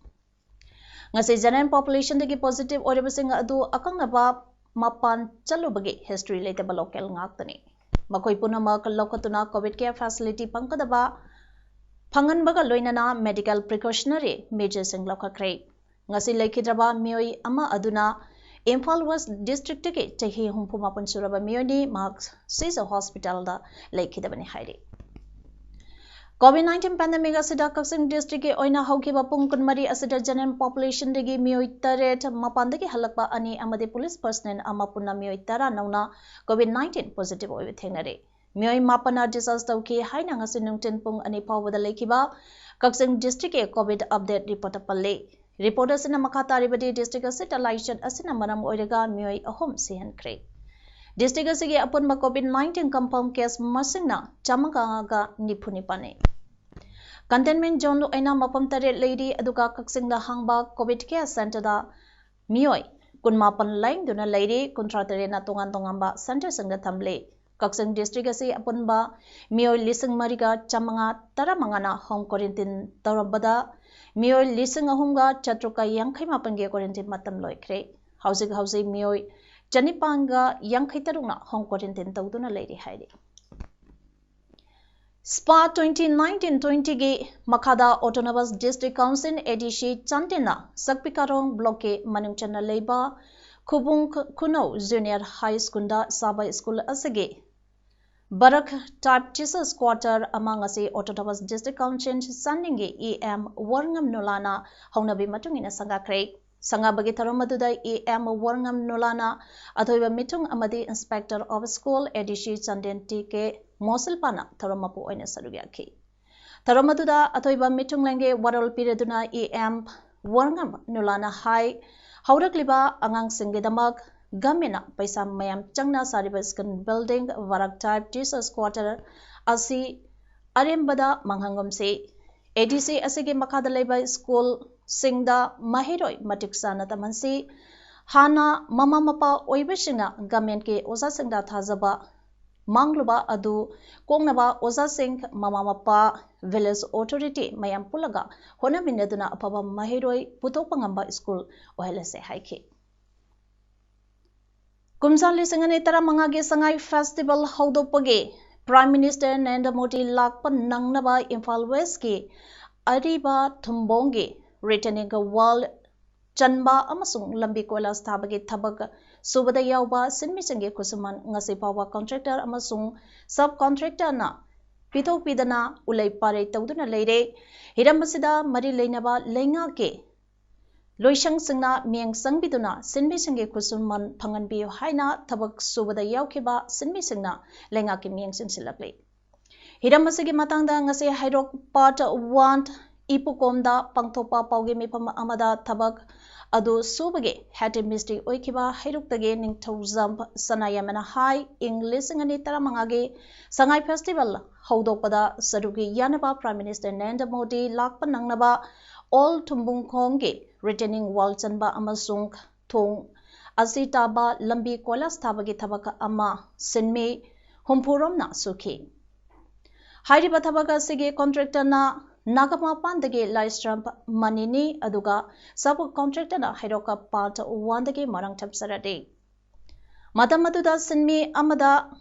ꯉꯁꯤ general populationꯗꯒꯤ positive ꯑꯣꯏꯔꯕꯁꯤꯡ ꯑꯗꯨ ꯑꯀꯛꯅꯕ ꯃꯄꯥꯟ ꯆꯠꯂꯨꯕꯒꯤ history ꯂꯩꯇꯕ local ꯉꯥꯛꯇꯅꯤ꯫ ꯃꯈꯣꯏ ꯄꯨꯝꯅꯃꯛ ꯂꯧꯈꯠꯇꯨꯅ COVID care facility ꯐꯪꯒꯗꯕ ꯐꯪꯍꯟꯕꯒ ꯂꯣꯏꯅꯅ medical precautionary measuresꯁꯤꯡ ꯂꯧꯈꯠꯈ꯭ꯔꯦ꯫ ꯉꯁꯤ ꯂꯩꯈꯤꯗ꯭ꯔꯕ ꯃꯤꯑꯣꯏ ꯑꯃ ꯑꯗꯨꯅ ꯏꯝꯐꯥꯜ West Districtꯇꯒꯤ ꯆꯍꯤ ꯍꯨꯝꯐꯨ ꯃꯥꯄꯟ ꯁꯨꯔꯕ ꯃꯤꯑꯣꯏꯅꯤ, ꯃꯍꯥꯛ ꯁꯤꯖ ꯍꯣꯁꯄꯤꯇꯥꯜꯗ ꯂꯩꯈꯤꯗꯕꯅꯤ ꯍꯥꯏꯔꯤ꯫ COVID nineteen pandemic ꯑꯁꯤꯗ ꯀꯛꯆꯤꯡ districtꯀꯤ ꯑꯣꯏꯅ ꯍꯧꯈꯤꯕ ꯄꯨꯡ ꯀꯨꯟꯃꯔꯤ ꯑꯁꯤꯗ general populationꯗꯒꯤ ꯃꯤꯑꯣꯏ ꯇꯔꯦꯠ, ꯃꯄꯥꯟꯗꯒꯤ ꯍꯜꯂꯛꯄ ꯑꯅꯤ ꯑꯃꯗꯤ police personnel ꯑꯃ ꯄꯨꯟꯅ ꯃꯤꯑꯣꯏ ꯇꯔꯥ ꯅꯧꯅ COVID nineteen positive ꯑꯣꯏꯕ ꯊꯦꯡꯅꯔꯦ꯫ ꯃꯤꯑꯣꯏ ꯃꯥꯄꯟꯅ discharge ꯇꯧꯈꯤ ꯍꯥꯏꯅ ꯉꯁꯤ ꯅꯨꯡꯊꯤꯜ ꯄꯨꯡ ꯑꯅꯤ ꯐꯥꯎꯕꯗ ꯂꯩꯈꯤꯕ ꯀꯛꯆꯤꯡ districtꯀꯤ COVID update reportꯇ ꯄꯜꯂꯤ꯫ Report ꯑꯁꯤꯅ ꯃꯈꯥ ꯇꯥꯔꯤꯕꯗꯤ district ꯑꯁꯤꯗ ꯂꯥꯏꯆꯠ ꯑꯁꯤꯅ ꯃꯔꯝ ꯑꯣꯏꯔꯒ ꯃꯤꯑꯣꯏ ꯑꯍꯨꯝ ꯁꯤꯍꯟꯈ꯭ꯔꯦ꯫ District ꯑꯁꯤꯒꯤ ꯑꯄꯨꯟꯕ COVID nineteen confirm case ꯃꯁꯤꯡꯅ ꯆꯥꯝꯃꯉꯥꯒ ꯅꯤꯐꯨ ꯅꯤꯄꯥꯟꯅꯤ꯫ Containment zoneꯗ ꯑꯣꯏꯅ ꯃꯐꯝ ꯇꯔꯦꯠ ꯂꯩꯔꯤ, ꯑꯗꯨꯒ ꯀꯛꯆꯤꯡꯗ ꯍꯥꯡꯕ COVID care centreꯗ ꯃꯤꯑꯣꯏ ꯀꯨꯟꯃꯥꯄꯟ ꯂꯥꯌꯦꯡꯗꯨꯅ ꯂꯩꯔꯤ, ꯀꯨꯟꯊ꯭ꯔꯥ ꯇꯔꯦꯠꯅ ꯇꯣꯉꯥꯟ ꯇꯣꯉꯥꯟꯕ centreꯁꯤꯡꯗ ꯊꯝꯂꯤ꯫ ꯀꯛꯆꯤꯡ district ꯑꯁꯤ ꯑꯄꯨꯟꯕ ꯃꯤꯑꯣꯏ ꯂꯤꯁꯤꯡ ꯃꯔꯤꯒ ꯆꯥꯝꯃꯉꯥ ꯇꯔꯥꯃꯉꯥꯅ home quarantine ꯇꯧꯔꯝꯕꯗ, ꯃꯤꯑꯣꯏ ꯂꯤꯁꯤꯡ ꯑꯍꯨꯝꯒ ꯆꯥꯇ꯭ꯔꯨꯛꯀ ꯌꯥꯡꯈꯩ ꯃꯥꯄꯟꯒꯤ quarantine ꯃꯇꯝ ꯂꯣꯏꯈ꯭ꯔꯦ꯫ ꯍꯧꯖꯤꯛ ꯍꯧꯖꯤꯛ ꯃꯤꯑꯣꯏ ꯆꯅꯤꯄꯥꯟꯒ ꯌꯥꯡꯈꯩ ꯇꯔꯨꯛꯅ home quarantine ꯇꯧꯗꯨꯅ ꯂꯩꯔꯤ ꯍꯥꯏꯔꯤ꯫ SPA twenty nineteen twentyꯒꯤ ꯃꯈꯥꯗ Autonomous District Council, ADC, ꯆꯥꯟꯗꯦꯜꯅ ꯁꯛꯄꯤ ꯀꯥꯔꯣꯡ blockꯀꯤ ꯃꯅꯨꯡ ꯆꯟꯅ ꯂꯩꯕ ꯈꯨꯕꯨꯡ ꯈꯨꯅꯧ Junior High Schoolꯗ ꯁꯥꯕ school ꯑꯁꯤꯒꯤ ꯕꯔꯛ type teachers quarter ꯑꯃ ꯉꯁꯤ Autonomous District Council ꯆꯥꯟꯗꯦꯜꯒꯤ EM ꯋꯥꯔꯉꯝ ꯅꯨꯂꯥꯅ ꯍꯧꯅꯕꯤ ꯃꯇꯨꯡ ꯏꯟꯅ ꯁꯪꯒꯥꯈ꯭ꯔꯦ꯫ ꯁꯪꯒꯥꯕꯒꯤ ꯊꯧꯔꯝ ꯑꯗꯨꯗ ꯏ ꯑꯦꯝ ꯋꯥꯔꯉꯝ ꯅꯨꯂꯥꯅ ꯑꯊꯣꯏꯕ ꯃꯤꯊꯨꯡ ꯑꯃꯗꯤ Inspector of School, ꯑꯦ ꯗꯤ ꯁꯤ ꯆꯥꯟꯗꯦꯜ ꯇꯤ ꯀꯦ ꯃꯣꯁꯤꯜꯄꯥꯅ ꯊꯧꯔꯝ ꯃꯄꯨ ꯑꯣꯏꯅ ꯁꯔꯨꯛ ꯌꯥꯈꯤ꯫ ꯊꯧꯔꯝ ꯑꯗꯨꯗ ꯑꯊꯣꯏꯕ ꯃꯤꯊꯨꯡꯂꯦꯟꯒꯤ ꯋꯥꯔꯣꯜ ꯄꯤꯔꯗꯨꯅ ꯏ ꯑꯦꯝ ꯋꯥꯔꯉꯝ ꯅꯨꯂꯥꯅ ꯍꯥꯏ, ꯍꯧꯔꯛꯂꯤꯕ ꯑꯉꯥꯡꯁꯤꯡꯒꯤꯗꯃꯛ ꯒꯃꯦꯟꯅ ꯄꯩꯁꯥ ꯃꯌꯥꯝ ꯆꯪꯅ ꯁꯥꯔꯤꯕ school building, ꯕꯔꯥꯛ type teachers quarter ꯑꯁꯤ ꯑꯔꯦꯝꯕꯗ ꯃꯥꯡꯍꯟꯒꯨꯝꯁꯤ꯫ ꯑꯦ ꯗꯤ ꯁꯤ ꯑꯁꯤꯒꯤ ꯃꯈꯥꯗ ꯂꯩꯕ schoolꯁꯤꯡꯗ ꯃꯍꯩꯔꯣꯏ ꯃꯇꯤꯛ ꯆꯥꯅ ꯇꯝꯍꯟꯁꯤ꯫ ꯍꯥꯟꯅ ꯃꯃꯥ ꯃꯄꯥ ꯑꯣꯏꯕꯁꯤꯡꯅ ꯒꯃꯦꯟꯒꯤ ꯑꯣꯖꯥꯁꯤꯡꯗ ꯊꯥꯖꯕ ꯃꯥꯡꯂꯨꯕ ꯑꯗꯨ ꯀꯣꯛꯅꯕ ꯑꯣꯖꯥꯁꯤꯡ, ꯃꯃꯥ ꯃꯄꯥ, village authority ꯃꯌꯥꯝ ꯄꯨꯜꯂꯒ ꯍꯣꯠꯅꯃꯤꯟꯅꯗꯨꯅ ꯑꯐꯕ ꯃꯍꯩꯔꯣꯏ ꯄꯨꯊꯣꯛꯄ ꯉꯝꯕ school ꯑꯣꯏꯍꯜꯂꯁꯦ ꯍꯥꯏꯈꯤ꯫ ꯀꯨꯝꯖꯥ ꯂꯤꯁꯤꯡ ꯑꯅꯤ ꯇꯔꯥꯃꯉꯥꯒꯤ ꯁꯉꯥꯏ festival ꯍꯧꯗꯣꯛꯄꯒꯤ Prime Minister Narendra Modi ꯂꯥꯛꯄ ꯅꯪꯅꯕ ꯏꯝꯐꯥꯜ Westꯀꯤ ꯑꯔꯤꯕ ꯊꯨꯝꯕꯣꯡꯒꯤ retaining wall ꯆꯟꯕ ꯑꯃꯁꯨꯡ ꯂꯝꯕꯤ ꯀꯣꯏꯂꯥꯁ ꯊꯥꯕꯒꯤ ꯊꯕꯛ ꯁꯨꯕꯗ ꯌꯥꯎꯕ ꯁꯤꯟꯃꯤꯁꯤꯡꯒꯤ ꯈꯨꯠꯁꯨꯃꯟ ꯉꯁꯤ ꯐꯥꯎꯕ contractor ꯑꯃꯁꯨꯡ sub contractorꯅ ꯄꯤꯊꯣꯛꯄꯤꯗꯅ ꯎꯂꯩ ꯄꯥꯔꯩ ꯇꯧꯗꯨꯅ ꯂꯩꯔꯦ꯫ ꯍꯤꯔꯝ ꯑꯁꯤꯗ ꯃꯔꯤ ꯂꯩꯅꯕ ꯂꯩꯉꯥꯛꯀꯤ ꯂꯣꯏꯁꯪꯁꯤꯡꯅ ꯃꯤꯠꯌꯦꯡ ꯆꯪꯕꯤꯗꯨꯅ ꯁꯤꯟꯃꯤꯁꯤꯡꯒꯤ ꯈꯨꯠꯁꯨꯃꯟ ꯐꯪꯍꯟꯕꯤꯌꯨ ꯍꯥꯏꯅ ꯊꯕꯛ ꯁꯨꯕꯗ ꯌꯥꯎꯈꯤꯕ ꯁꯤꯟꯃꯤꯁꯤꯡꯅ ꯂꯩꯉꯥꯛꯀꯤ ꯃꯤꯠꯌꯦꯡ ꯆꯪꯁꯤꯜꯂꯛꯂꯤ꯫ ꯍꯤꯔꯝ ꯑꯁꯤꯒꯤ ꯃꯇꯥꯡꯗ ꯉꯁꯤ ꯍꯩꯔꯣꯛ Part One ꯏꯄꯨꯀꯣꯝꯗ ꯄꯥꯡꯊꯣꯛꯄ ꯄꯥꯎꯒꯤ ꯃꯤꯐꯝ ꯑꯃꯗ ꯊꯕꯛ ꯑꯗꯨ ꯁꯨꯕꯒꯤ head ꯃꯤꯁꯇ꯭ꯔꯤ ꯑꯣꯏꯈꯤꯕ ꯍꯩꯔꯣꯛꯇꯒꯤ ꯅꯤꯡꯊꯧꯖꯝ ꯁꯅꯥꯌꯥꯏꯃꯅ ꯍꯥꯏ, ꯏꯪ ꯂꯤꯁꯤꯡ ꯑꯅꯤ ꯇꯔꯥꯃꯉꯥꯒꯤ ꯁꯉꯥꯏ festival ꯍꯧꯗꯣꯛꯄꯗ ꯁꯔꯨꯛ ꯌꯥꯅꯕ Prime Minister ꯅꯔꯦꯟꯗ꯭ꯔ ꯃꯣꯗꯤ ꯂꯥꯛꯄ ꯅꯪꯅꯕ ꯑꯣꯜ ꯊꯨꯝꯕꯨꯡꯈꯣꯡꯒꯤ retaining wall ꯆꯟꯕ ꯑꯃꯁꯨꯡ ꯊꯣꯡ ꯑꯁꯤ ꯇꯥꯕ ꯂꯝꯕꯤ ꯀꯣꯏꯂꯥꯁ ꯊꯥꯕꯒꯤ ꯊꯕꯛ ꯑꯃ ꯁꯤꯟꯃꯤ ꯍꯨꯝꯐꯨꯔꯣꯝꯅ ꯁꯨꯈꯤ꯫ ꯍꯥꯏꯔꯤꯕ ꯊꯕꯛ ꯑꯁꯤꯒꯤ contractorꯅ ꯅꯥꯒꯥꯃꯄꯥꯟꯗꯒꯤ ꯂꯥꯏꯁ꯭ꯔꯝ ꯃꯅꯤꯅꯤ, ꯑꯗꯨꯒ sub contractorꯅ ꯍꯩꯔꯣꯛꯀ Part Oneꯗꯒꯤ ꯃꯣꯏꯔꯥꯡꯊꯦꯝ ꯁꯔꯗꯤ꯫ ꯃꯇꯝ ꯑꯗꯨꯗ ꯁꯤꯟꯃꯤ ꯑꯃꯗ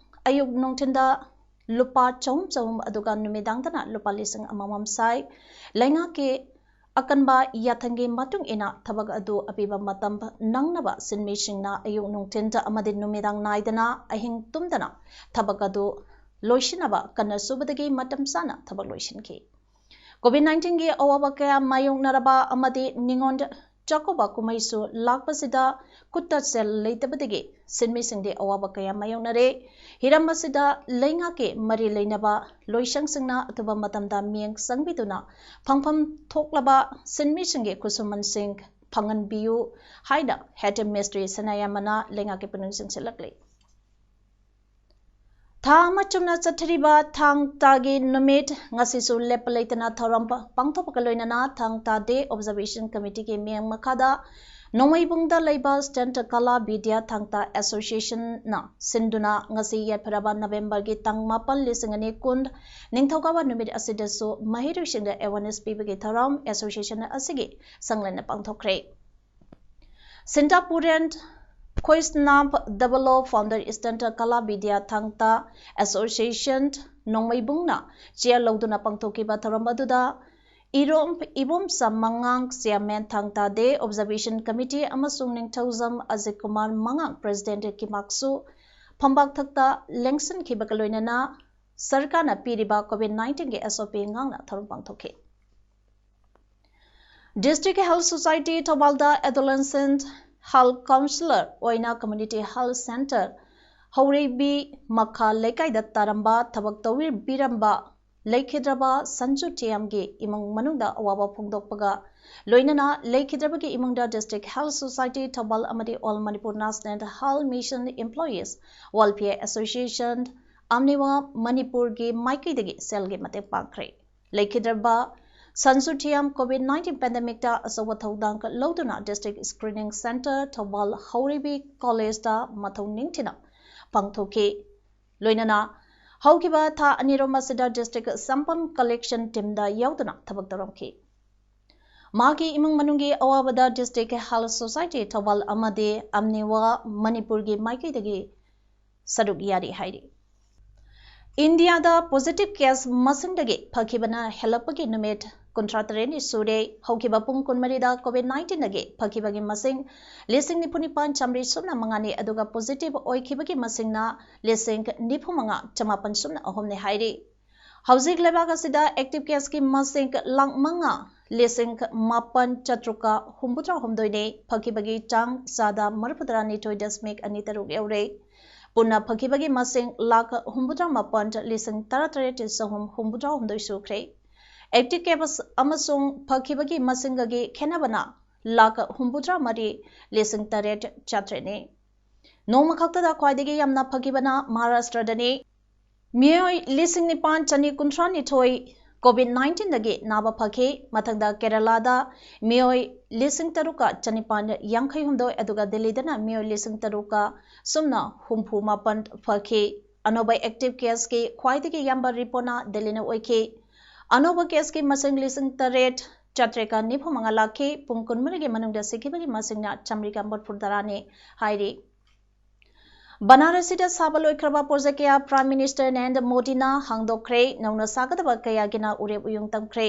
ꯑꯌꯨꯛ ꯅꯨꯡꯊꯤꯟꯗ ꯂꯨꯄꯥ ꯆꯍꯨꯝ ꯆꯍꯨꯝ, ꯑꯗꯨꯒ ꯅꯨꯃꯤꯗꯥꯡꯗꯅ ꯂꯨꯄꯥ ꯂꯤꯁꯤꯡ ꯑꯃꯃꯝ ꯁꯥꯏ꯫ ꯂꯩꯉꯥꯛꯀꯤ ꯑꯀꯟꯕ ꯌꯥꯊꯪꯒꯤ ꯃꯇꯨꯡ ꯏꯟꯅ ꯊꯕꯛ ꯑꯗꯨ ꯑꯄꯤꯕ ꯃꯇꯝ ꯅꯪꯅꯕ ꯁꯤꯟꯃꯤꯁꯤꯡꯅ ꯑꯌꯨꯛ ꯅꯨꯡꯊꯤꯟꯗ ꯑꯃꯗꯤ ꯅꯨꯃꯤꯗꯥꯡ ꯅꯥꯏꯗꯅ ꯑꯍꯤꯡ ꯇꯨꯝꯗꯅ ꯊꯕꯛ ꯑꯗꯨ ꯂꯣꯏꯁꯤꯟꯅꯕ ꯀꯟꯅ ꯁꯨꯕꯗꯒꯤ ꯃꯇꯝ ꯆꯥꯅ ꯊꯕꯛ ꯂꯣꯏꯁꯤꯟꯈꯤ꯫ COVID nineteenꯒꯤ ꯑꯋꯥꯕ ꯀꯌꯥ ꯃꯥꯌꯣꯛꯅꯔꯕ ꯑꯃꯗꯤ ꯅꯤꯉꯣꯜ ꯆꯥꯛꯀꯧꯕ ꯀꯨꯝꯍꯩꯁꯨ ꯂꯥꯛꯄꯁꯤꯗ ꯈꯨꯠꯇ ꯁꯦꯜ ꯂꯩꯇꯕꯗꯒꯤ ꯁꯤꯟꯃꯤꯁꯤꯡꯗꯤ ꯑꯋꯥꯕ ꯀꯌꯥ ꯃꯥꯌꯣꯛꯅꯔꯦ꯫ ꯍꯤꯔꯝ ꯑꯁꯤꯗ ꯂꯩꯉꯥꯛꯀꯤ ꯃꯔꯤ ꯂꯩꯅꯕ ꯂꯣꯏꯁꯪꯁꯤꯡꯅ ꯑꯊꯨꯕ ꯃꯇꯝꯗ ꯃꯤꯠꯌꯦꯡ ꯆꯪꯕꯤꯗꯨꯅ ꯐꯪꯐꯝ ꯊꯣꯛꯂꯕ ꯁꯤꯟꯃꯤꯁꯤꯡꯒꯤ ꯈꯨꯠꯁꯨꯃꯟꯁꯤꯡ ꯐꯪꯍꯟꯕꯤꯌꯨ ꯍꯥꯏꯅ ꯍꯦꯠ ꯃꯤꯁꯇ꯭ꯔꯤ ꯁꯅꯥꯌꯥꯝꯕꯅ ꯂꯩꯉꯥꯛꯀꯤ ꯄꯨꯛꯅꯤꯡ ꯆꯤꯡꯁꯤꯜꯂꯛꯂꯤ꯫ ꯊꯥ ꯑꯃ ꯆꯨꯝꯅ ꯆꯠꯊꯔꯤꯕ ꯊꯥꯡ ꯇꯥꯒꯤ ꯅꯨꯃꯤꯠ ꯉꯁꯤꯁꯨ ꯂꯦꯞꯄ ꯂꯩꯇꯅ ꯊꯧꯔꯝ ꯄ-, ꯄꯥꯡꯊꯣꯛꯄꯒ ꯂꯣꯏꯅꯅ ꯊꯥꯡ ꯇꯥ ꯗꯦ ꯑꯣꯕꯖꯔꯕꯦꯁꯟ ꯀꯃꯤꯇꯤꯒꯤ ꯃꯤꯠꯌꯦꯡ ꯃꯈꯥꯗ ꯅꯣꯡꯃꯩꯕꯨꯡꯗ ꯂꯩꯕ ꯁ꯭ꯇꯦꯟꯇ ꯀꯂꯥ ꯕꯤꯗ꯭ꯌꯥ ꯊꯥꯡ ꯇꯥ ꯑꯦꯁꯣꯁꯤꯌꯦꯁꯟꯅ ꯁꯤꯟꯗꯨꯅ ꯉꯁꯤ ꯌꯥꯏꯐꯔꯕ ꯅꯕꯦꯝꯕꯔꯒꯤ ꯇꯥꯡ ꯃꯥꯄꯟ, ꯂꯤꯁꯤꯡ ꯑꯅꯤ ꯀꯨꯟ ꯅꯤꯡꯊꯧꯀꯥꯕ ꯅꯨꯃꯤꯠ ꯑꯁꯤꯗꯁꯨ ꯃꯍꯩꯔꯣꯏꯁꯤꯡꯗ ꯑꯦꯋꯥꯔꯅꯦꯁ ꯄꯤꯕꯒꯤ ꯊꯧꯔꯝ ꯑꯦꯁꯣꯁꯤꯌꯦꯁꯟ ꯑꯁꯤꯒꯤ ꯁꯪꯂꯦꯟꯅ ꯄꯥꯡꯊꯣꯛꯈ꯭ꯔꯦ꯫ ꯁꯤꯟꯇꯥꯄꯨꯔꯦꯟ ꯈꯣꯏꯁꯅꯥꯝ ꯗꯕꯂꯣ ꯐꯥꯎꯟꯗꯔ ꯏꯁꯇꯦꯟꯇ ꯀꯂꯥ ꯕꯤꯗ꯭ꯌꯥ ꯊꯥꯡ ꯇꯥ ꯑꯦꯁꯣꯁꯤꯌꯦꯁꯟ ꯅꯣꯡꯃꯩꯕꯨꯡꯅ ꯆꯦꯌꯔ ꯂꯧꯗꯨꯅ ꯄꯥꯡꯊꯣꯛꯈꯤꯕ ꯊꯧꯔꯝ ꯑꯗꯨꯗ ꯏꯔꯣꯝ ꯏꯕꯣꯝꯆꯥ ꯃꯉꯥꯡ ꯆꯦꯌꯔꯃꯦꯟ ꯊꯥꯡ ꯇꯥ ꯗꯦ ꯑꯣꯕꯖꯔꯕꯦꯁꯟ ꯀꯃꯤꯇꯤ ꯑꯃꯁꯨꯡ ꯅꯤꯡꯊꯧꯖꯝ ꯑꯖꯤꯠ ꯀꯨꯃꯥꯔ ꯃꯉꯥꯡ ꯄ꯭ꯔꯦꯁꯤꯗꯦꯟꯠ ꯀꯤꯃꯥꯛꯁꯨ ꯐꯝꯕꯥꯛ ꯊꯛꯇ ꯂꯦꯡꯁꯤꯟꯈꯤꯕꯒ ꯂꯣꯏꯅꯅ ꯁꯔꯀꯥꯔꯅ ꯄꯤꯔꯤꯕ ꯀꯣꯚꯤꯗ ꯅꯥꯏꯟꯇꯤꯟꯒꯤ ꯑꯦꯁ ꯑꯣ ꯄꯤ ꯉꯥꯛꯅ ꯊꯧꯔꯝ ꯄꯥꯡꯊꯣꯛꯈꯤ꯫ ꯗꯤꯁꯇ꯭ꯔꯤꯛ ꯍꯦꯜꯊ ꯁꯣꯁꯥꯏꯇꯤ ꯊꯧꯕꯥꯜꯗ ꯑꯦꯗꯣꯂꯦꯁꯦꯟꯠ ꯍꯦꯜꯊ ꯀꯥꯎꯟꯁꯤꯂꯔ ꯑꯣꯏꯅ ꯀꯝꯃ꯭ꯌꯨꯅꯤꯇꯤ ꯍꯦꯜꯊ ꯁꯦꯟꯇꯔ ꯍꯧꯔꯩꯕꯤ ꯃꯈꯥ ꯂꯩꯀꯥꯏꯗ ꯇꯥꯔꯝꯕ ꯊꯕꯛ ꯇꯧꯕꯤꯔꯝꯕ ꯂꯩꯈꯤꯗ꯭ꯔꯕ ꯁꯟꯖꯨ ꯊꯤꯌꯥꯝꯒꯤ ꯏꯃꯨꯡ ꯃꯅꯨꯡꯗ ꯑꯋꯥꯕ ꯐꯣꯡꯗꯣꯛꯄꯒ ꯂꯣꯏꯅꯅ ꯂꯩꯈꯤꯗ꯭ꯔꯕꯒꯤ ꯏꯃꯨꯡꯗ ꯗꯤꯁꯇ꯭ꯔꯤꯛ ꯍꯦꯜꯊ ꯁꯣꯁꯥꯏꯇꯤ ꯊꯧꯕꯥꯜ ꯑꯃꯗꯤ all Manipur national health mission employees welfare association, ꯑꯝꯅꯤꯋꯥ ꯃꯅꯤꯄꯨꯔꯒꯤ ꯃꯥꯏꯀꯩꯗꯒꯤ ꯁꯦꯜꯒꯤ ꯃꯇꯦꯡ ꯄꯥꯡꯈ꯭ꯔꯦ꯫ ꯂꯩꯈꯤꯗ꯭ꯔꯕ ꯁꯟꯖꯨ ꯊꯤꯌꯥꯝ ꯀꯣꯚꯤꯗ ꯅꯥꯏꯟꯇꯤꯟ ꯄꯦꯟꯗꯦꯃꯤꯛꯇ ꯑꯆꯧꯕ ꯊꯧꯗꯥꯡ ꯂꯧꯗꯨꯅ ꯗꯤꯁꯇ꯭ꯔꯤꯛ ꯁ꯭ꯀ꯭ꯔꯤꯅꯤꯡ ꯁꯦꯟꯇꯔ ꯊꯧꯕꯥꯜ ꯍꯧꯔꯩꯕꯤ ꯀꯣꯂꯦꯖꯇ ꯃꯊꯧ ꯅꯤꯡꯊꯤꯅ ꯄꯥꯡꯊꯣꯛꯈꯤ꯫ ꯂꯣꯏꯅꯅ ꯍꯧꯈꯤꯕ ꯊꯥ ꯑꯅꯤꯔꯣꯝ ꯑꯁꯤꯗ ꯗꯤꯁꯇ꯭ꯔꯤꯛ ꯁꯦꯝꯄꯜ ꯀꯂꯦꯛꯁꯟ ꯇꯤꯝꯗ ꯌꯥꯎꯗꯨꯅ ꯊꯕꯛ ꯇꯧꯔꯝꯈꯤ꯫ ꯃꯍꯥꯛꯀꯤ ꯏꯃꯨꯡ ꯃꯅꯨꯡꯒꯤ ꯑꯋꯥꯕꯗ ꯗꯤꯁꯇ꯭ꯔꯤꯛ ꯍꯦꯜꯊ ꯁꯣꯁꯥꯏꯇꯤ ꯊꯧꯕꯥꯜ ꯑꯃꯗꯤ ꯑꯝꯅꯤꯋꯥ ꯃꯅꯤꯄꯨꯔꯒꯤ ꯃꯥꯏꯀꯩꯗꯒꯤ ꯁꯔꯨꯛ ꯌꯥꯔꯤ ꯍꯥꯏꯔꯤ꯫ ꯏꯟꯗꯤꯌꯥꯗ ꯄꯣꯖꯤꯇꯤꯚ ꯀꯦꯁ ꯃꯁꯤꯡꯗꯒꯤ ꯐꯈꯤꯕꯅ ꯍꯦꯜꯂꯛꯄꯒꯤ ꯅꯨꯃꯤꯠ ꯀꯨꯟꯊ꯭ꯔꯥ ꯇꯔꯦꯠꯅꯤ ꯁꯨꯔꯦ꯫ ꯍꯧꯈꯤꯕ ꯄꯨꯡ ꯀꯨꯟꯃꯔꯤꯗ ꯀꯣꯚꯤꯗ ꯅꯥꯏꯟꯇꯤꯟꯗꯒꯤ ꯐꯈꯤꯕꯒꯤ ꯃꯁꯤꯡ ꯂꯤꯁꯤꯡ ꯅꯤꯐꯨ ꯅꯤꯄꯥꯟ ꯆꯥꯃꯔꯤ ꯁꯨꯞꯅ ꯃꯉꯥꯅꯤ, ꯑꯗꯨꯒ ꯄꯣꯖꯤꯇꯤꯚ ꯑꯣꯏꯈꯤꯕꯒꯤ ꯃꯁꯤꯡꯅ ꯂꯤꯁꯤꯡ ꯅꯤꯐꯨ ꯃꯉꯥ ꯆꯃꯥꯄꯟ ꯁꯨꯞꯅ ꯑꯍꯨꯝꯅꯤ ꯍꯥꯏꯔꯤ꯫ ꯍꯧꯖꯤꯛ ꯂꯩꯕꯥꯛ ꯑꯁꯤꯗ active caseꯀꯤ ꯃꯁꯤꯡ ꯂꯥꯈ ꯃꯉꯥ ꯂꯤꯁꯤꯡ ꯃꯥꯄꯟ ꯆꯥꯇ꯭ꯔꯨꯛꯀ ꯍꯨꯝꯐꯨꯇꯔꯥ ꯍꯨꯝꯗꯣꯏꯅꯤ꯫ ꯐꯈꯤꯕꯒꯤ ꯆꯥꯡ ꯆꯥꯗ ꯃꯔꯤꯐꯨꯇꯔꯥ ꯅꯤꯊꯣꯏ ꯗꯁꯃꯤꯛ ꯑꯅꯤ ꯇꯔꯨꯛ ꯌꯧꯔꯦ꯫ ꯄꯨꯟꯅ ꯐꯈꯤꯕꯒꯤ ꯃꯁꯤꯡ ꯂꯥꯈ ꯍꯨꯝꯐꯨꯇꯔꯥ ꯃꯥꯄꯟ ꯂꯤꯁꯤꯡ ꯇꯔꯥꯇꯔꯦꯠ ꯆꯍꯨꯝ ꯍꯨꯝꯐꯨꯇꯔꯥ ꯍꯨꯝꯗꯣꯏ ꯁꯨꯈ꯭ꯔꯦ꯫ Active case ꯑꯃꯁꯨꯡ ꯐꯈꯤꯕꯒꯤ ꯃꯁꯤꯡꯒꯒꯤ ꯈꯦꯠꯅꯕꯅ ꯂꯥꯈ ꯍꯨꯝꯐꯨꯇꯔꯥ ꯃꯔꯤ ꯂꯤꯁꯤꯡ ꯇꯔꯦꯠ ꯆꯥꯇ꯭ꯔꯦꯠꯅꯤ꯫ ꯅꯣꯡꯃ ꯈꯛꯇꯗ ꯈ꯭ꯋꯥꯏꯗꯒꯤ ꯌꯥꯝꯅ ꯐꯈꯤꯕꯅ ꯃꯍꯥꯔꯥꯁꯇ꯭ꯔꯗꯅꯤ꯫ ꯃꯤꯑꯣꯏ ꯂꯤꯁꯤꯡ ꯅꯤꯄꯥꯟ ꯆꯅꯤ ꯀꯨꯟꯊ꯭ꯔꯥ ꯅꯤꯊꯣꯏ COVID nineteenꯗꯒꯤ ꯅꯥꯕ ꯐꯈꯤ꯫ ꯃꯊꯪꯗ ꯀꯦꯔꯂꯥꯗ ꯃꯤꯑꯣꯏ ꯂꯤꯁꯤꯡ ꯇꯔꯨꯛꯀ ꯆꯅꯤꯄꯥꯟ ꯌꯥꯡꯈꯩ ꯍꯨꯝꯗꯣꯏ, ꯑꯗꯨꯒ ꯗꯤꯜꯂꯤꯗꯅ ꯃꯤꯑꯣꯏ ꯂꯤꯁꯤꯡ ꯇꯔꯨꯛꯀ ꯁꯨꯞꯅ ꯍꯨꯝꯐꯨ ꯃꯥꯄꯟ ꯐꯈꯤ꯫ ꯑꯅꯧꯕ active caseꯀꯤ ꯈ꯭ꯋꯥꯏꯗꯒꯤ ꯌꯥꯝꯕ ꯔꯤꯄꯣꯔꯠꯅ ꯗꯤꯜꯂꯤꯅ ꯑꯣꯏꯈꯤ꯫ ꯑꯅꯧꯕ caseꯀꯤ ꯃꯁꯤꯡ ꯂꯤꯁꯤꯡ ꯇꯔꯦꯠ ꯆꯥꯇ꯭ꯔꯦꯠꯀ ꯅꯤꯐꯨ ꯃꯉꯥ ꯂꯥꯛꯈꯤ꯫ ꯄꯨꯡ ꯀꯨꯟꯃꯔꯤꯒꯤ ꯃꯅꯨꯡꯗ ꯁꯤꯈꯤꯕꯒꯤ ꯃꯁꯤꯡꯅ ꯆꯥꯃꯔꯤꯒ ꯃꯔꯤꯐꯨ ꯇꯔꯥꯅꯤ ꯍꯥꯏꯔꯤ꯫ ꯕꯅꯥꯔꯁꯤꯗ ꯁꯥꯕ ꯂꯣꯏꯈ꯭ꯔꯕ project ꯀꯌꯥ Prime Minister ꯅꯔꯦꯟꯗ꯭ꯔ ꯃꯣꯗꯤꯅ ꯍꯥꯡꯗꯣꯛꯈ꯭ꯔꯦ꯫ ꯅꯧꯅ ꯁꯥꯒꯗꯕ ꯀꯌꯥꯒꯤꯅ ꯎꯔꯦꯞ ꯎꯌꯨꯡ ꯇꯝꯈ꯭ꯔꯦ꯫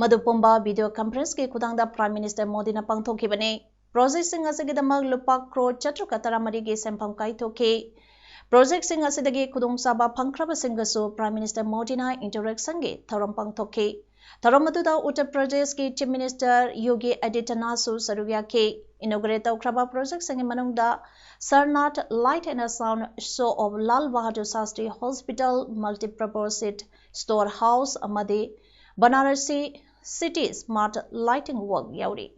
ꯃꯗꯨ ꯄꯨꯝꯕ video conferenceꯀꯤ ꯈꯨꯊꯥꯡꯗ Prime Minister ꯃꯣꯗꯤꯅ ꯄꯥꯡꯊꯣꯛꯈꯤꯕꯅꯤ꯫ Projectꯁꯤꯡ ꯑꯁꯤꯒꯤꯗꯃꯛ ꯂꯨꯄꯥ ꯀ꯭ꯔꯣꯔ ꯆꯥꯇ꯭ꯔꯨꯛꯀ ꯇꯔꯥꯃꯔꯤꯒꯤ ꯁꯦꯟꯐꯝ ꯀꯥꯏꯊꯣꯛꯈꯤ꯫ Projectꯁꯤꯡ ꯑꯁꯤꯗꯒꯤ ꯈꯨꯗꯣꯡꯆꯥꯕ ꯐꯪꯈ꯭ꯔꯕꯁꯤꯡꯒꯁꯨ Prime Minister ꯃꯣꯗꯤꯅ introductionꯒꯤ ꯊꯧꯔꯝ ꯄꯥꯡꯊꯣꯛꯈꯤ꯫ ꯊꯧꯔꯝ ꯑꯗꯨꯗ ꯎꯠꯇꯔ ꯄ꯭ꯔꯗꯦꯁꯀꯤ Chief Minister ꯌꯣꯒꯤ ꯑꯥꯗꯤꯇ꯭ꯌꯅꯥꯊꯁꯨ ꯁꯔꯨꯛ ꯌꯥꯈꯤ꯫ Inaugurate ꯇꯧꯈ꯭ꯔꯕ projectꯁꯤꯡꯒꯤ ꯃꯅꯨꯡꯗ Sarnath Light and Sound Show of Lal Bahadur Shastri Hospital, Multipurpose Store House ꯑꯃꯗꯤ Banarasi City Smart Lighting Work ꯌꯥꯎꯔꯤ꯫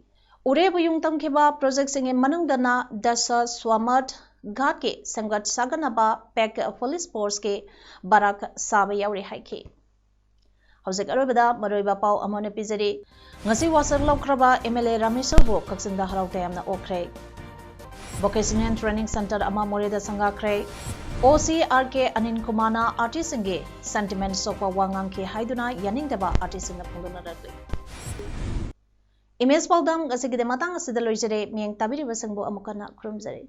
ꯎꯔꯦꯞ ꯎꯌꯨꯡ ꯇꯝꯈꯤꯕ projectꯁꯤꯡꯒꯤ ꯃꯅꯨꯡꯗꯅ ꯗꯁ ꯁ꯭ꯋꯥꯃꯠ ꯘꯥꯠꯀꯤ ꯁꯦꯝꯒꯠ ꯁꯥꯒꯠꯅꯕ Pak police forceꯀꯤ ꯕꯔꯥꯛ ꯁꯥꯕ ꯌꯥꯎꯔꯤ ꯍꯥꯏꯈꯤ꯫ ꯍꯧꯖꯤꯛ ꯑꯔꯣꯏꯕꯗ ꯃꯔꯨꯑꯣꯏꯕ ꯄꯥꯎ ꯑꯃ ꯑꯣꯏꯅ ꯄꯤꯖꯔꯤ꯫ ꯉꯁꯤ ꯋꯥꯁꯛ ꯂꯧꯈ꯭ꯔꯕ MLA ꯔꯥꯃꯦꯁꯣꯔꯕꯨ ꯀꯛꯆꯤꯡꯗ ꯍꯔꯥꯎ ꯇꯌꯥꯝꯅ ꯑꯣꯛꯈ꯭ꯔꯦ꯫ Vocational Training Centre ꯑꯃ ꯃꯣꯔꯦꯗ ꯁꯪꯒꯥꯈ꯭ꯔꯦ꯫ OC RK ꯑꯅꯤꯜ ꯀꯨꯃꯥꯔꯅ artistꯁꯤꯡꯒꯤ sentiment ꯁꯣꯛꯄ ꯋꯥ ꯉꯥꯡꯈꯤ ꯍꯥꯏꯗꯨꯅ ꯌꯥꯅꯤꯡꯗꯕ artistꯁꯤꯡꯅ ꯐꯣꯡꯗꯣꯛꯅꯔꯛꯂꯤ꯫ Image ꯄꯥꯎꯗꯝ ꯉꯁꯤꯒꯤꯗꯤ ꯃꯇꯥꯡ ꯑꯁꯤꯗ ꯂꯣꯏꯖꯔꯦ꯫ ꯃꯤꯠꯌꯦꯡ ꯇꯥꯕꯤꯔꯤꯕꯁꯤꯡꯕꯨ ꯑꯃꯨꯛ ꯍꯟꯅ ꯈꯨꯔꯨꯝꯖꯔꯤ꯫